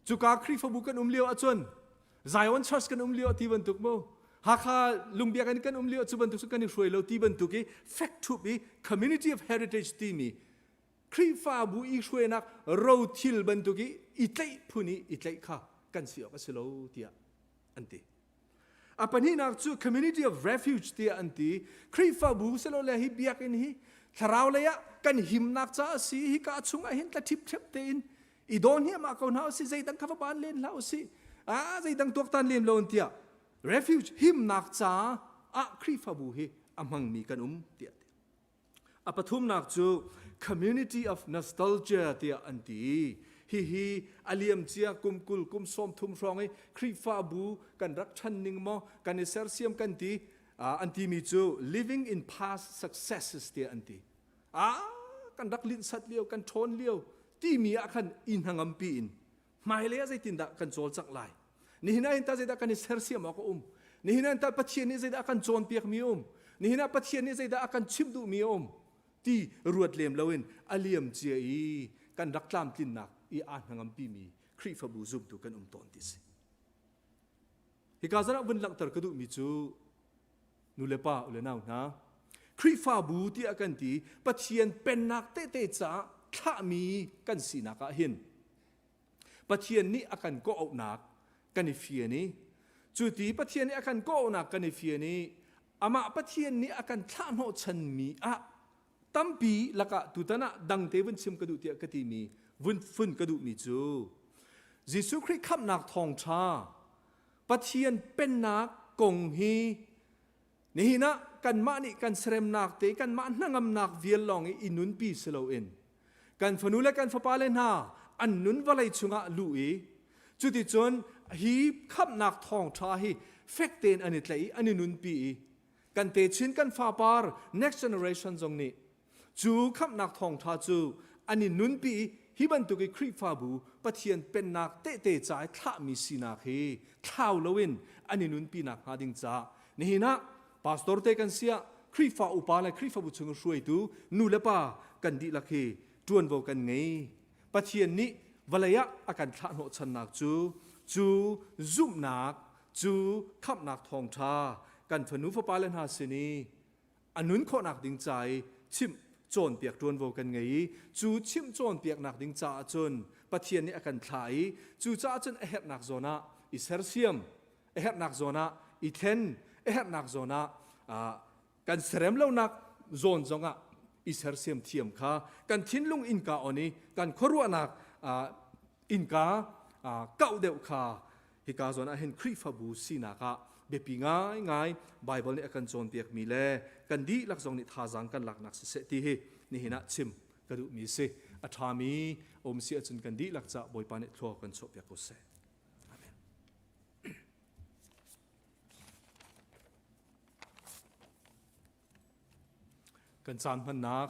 cuka Khrihfabu kan um lio ahcun Zion Church kan um lio ti bantuk mu Hakha lungbiak in kan um lio cu bantuk cu kan i hruai lo ti bantuk i fek ṭhup i community of heritage timi Khrihfabu i hruainak rothil bantuk i i tlaih phun i i tlaih kha kan si awk a si lo tiah an ti. A pahnihnak cu community of refuge tiah an ti. Khrihfabu silole hi biakinn hi thlarau lei ah kan himnak caah a si. Hika chungah hin tla ṭhipṭhep tein i daw hniahmah ko hna usih. Zeidang kha va ban len hlah usih. Ah, zeidang tuaktan lem lo tiah refuge himnak caah Khrihfabu hi a hmangmi kan um tiah A pathumnak cu community of nostalgia tiah an ti. Hihi a liamcia kum 20 kum 30 hrawng i Khrihfabu kan rak ṭhan ning maw kan i sersiam kan ti an timi cu living in past successes tiah an ti. Ah kan rak linhsat lio kan ṭhawn lio timi ah khan i hnangampi in hmailei ah zeitindah kan cawlcangh lai nihin ah hin tah zeidah kan i sersiam awk a um nihin ah hin tah Pathian nih zeidah a kan cawnpiakmi a um nihin ah Pathian nih zeidah a kan chimh duhmi a um ti ruat lem loin a liam cia i kan rak tlamtlinnak i aa hnangampimi Khrihfabu zumtu kan um tawn ti si hika zan ah vun langhter ka duhmi cu nu le pa u le nau hna Khrihfabu tiah kan ti Pathian pennak tehte caah thlahmi kan sinak ah hin Pathian nih a kan kawh-auhnak kan i fian i cu ti Pathian nih a kan kawh-auhnak kan i fian i amah Pathian nih a kan thlah hnawhchanmi ah tampi lakah tutan ah dangte vun chim ka duh tiah ka timi vun fun ka duhmi cu Jesuh Khrih khamhnak thawngṭha Pathian pennak kong hi nihin ah kanmah nih kan seremnak te kanmah hnangamnak vial lawng i i nunpi si loin kan fanu le kan fapa le hna an nun vawlei chungah luh i cuticun hi khamhnak thawngṭha hi fek tein an i tlaih i an i nunpi i kan techin kan fapar next generation zong nih Cu khamhnak thawngṭha cu an i nunpi i hi bantuk i Khrihfabu Pathian pennak tehte ca i thlahmi sinak hi thlau loin an i nunpi nakhnga ding caah nihin ah pastor te kan si ah Khrihfa upa le Khrihfabu chung hruaitu nu le pa kan dihlak hi ṭuanvo kan ngei. Pathian nih vawlei ah a kan thlah hnawhchannak cu cu zumhnak cu khamhnak thawngṭha kan fanu fapa le hna sin i a nun khawhnak ding ca i chimh. cawnpiak ṭuanvo kan ngei i cu chimh cawnpiaknak ding caah cun Pathian nih a kan thlah i cu caah cun a herhnak zawn ah i sersiam, a herhnak zawn ah i thlen, a herhnak zawn ah kan serem lonak zawn zongah i sersiam thiam kha kan thinlung innka on i kan khuaruahnak innka kauh deuh kha hika zawn ah hin Khrihfabu sinak ah biapi ngaingai Bible nih a kan cawnpiakmi le kan dihlak zong nih thazaang kan laknak siseh ti hi nihin ah chim ka duhmi si. A ṭhami um si ahcun kan dihlak cah Bawipa nih thlua kan chuahpiak ko seh. Amen. Kan caan hmannak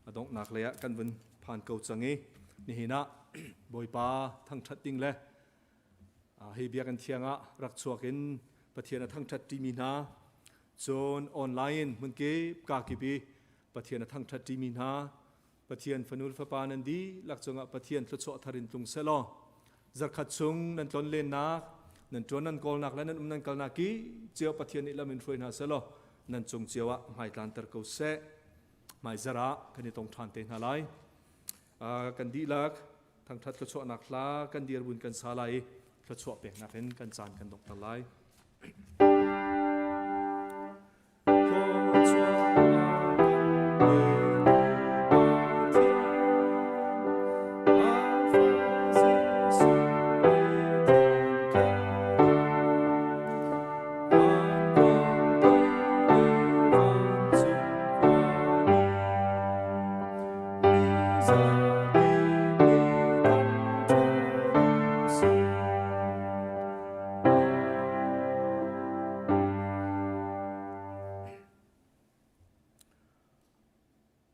a donghnak lei ah kan vun phan ko cang i nihin ah Bawipa thangṭhat ding le hi biakinn thiang ah rak chuak in Pathian a thangṭhat ṭimi hna cun online in hmunkip kakip i Pathian a thangṭhat ṭimi hna Pathian fanu le fapa nan dihlak cungah Pathian thluachuah thar in tlung sehlaw zarkhat chung nan tlon lennak nan ṭuan nan kawlnak le nan um nan kalnak ki cio Pathian nih lam in hruai hna sehlaw nan cung cio ah hmaitlanter ko seh. Hmaizarh ah kan i tong ṭhan te hna lai. Kan dihlak thangṭhat thluachuahnak hla kan dirhmun kan sa lai i thluachuah peknak in kan caan kan donghter lai.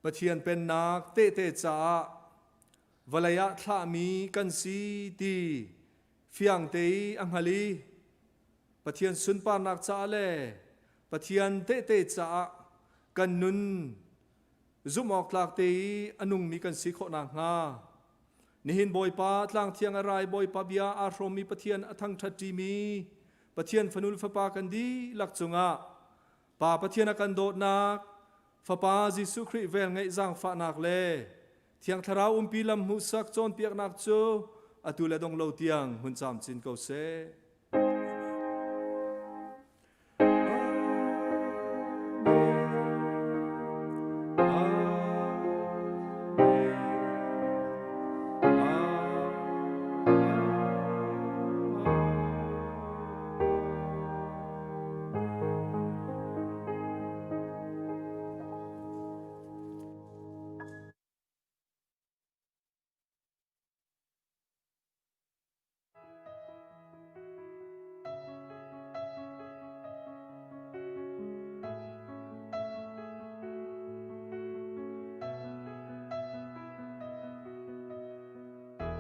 Pathian Pennak tehte caah vawlei ah thlahmi kan si ti fiang te i a hngal i Pathian sunparnak caah le Pathian tehte caah kan nun zumhawktlak te i a nungmi kan si khawh nakhnga nihin Bawipa tlangthiang a rai Bawipa bia aa hrawmmi Pathian a thangṭhat ṭimi Pathian fanu le fapa kan dihlak cungah Pa Pathian a kan dawtnak Fapa Jesuh Khrih velngeih zaangfahnak le Thiang Thlarau umpi lam hmuhsak cawnpiaknak cu atu le dong lo tiang hun camcin ko seh.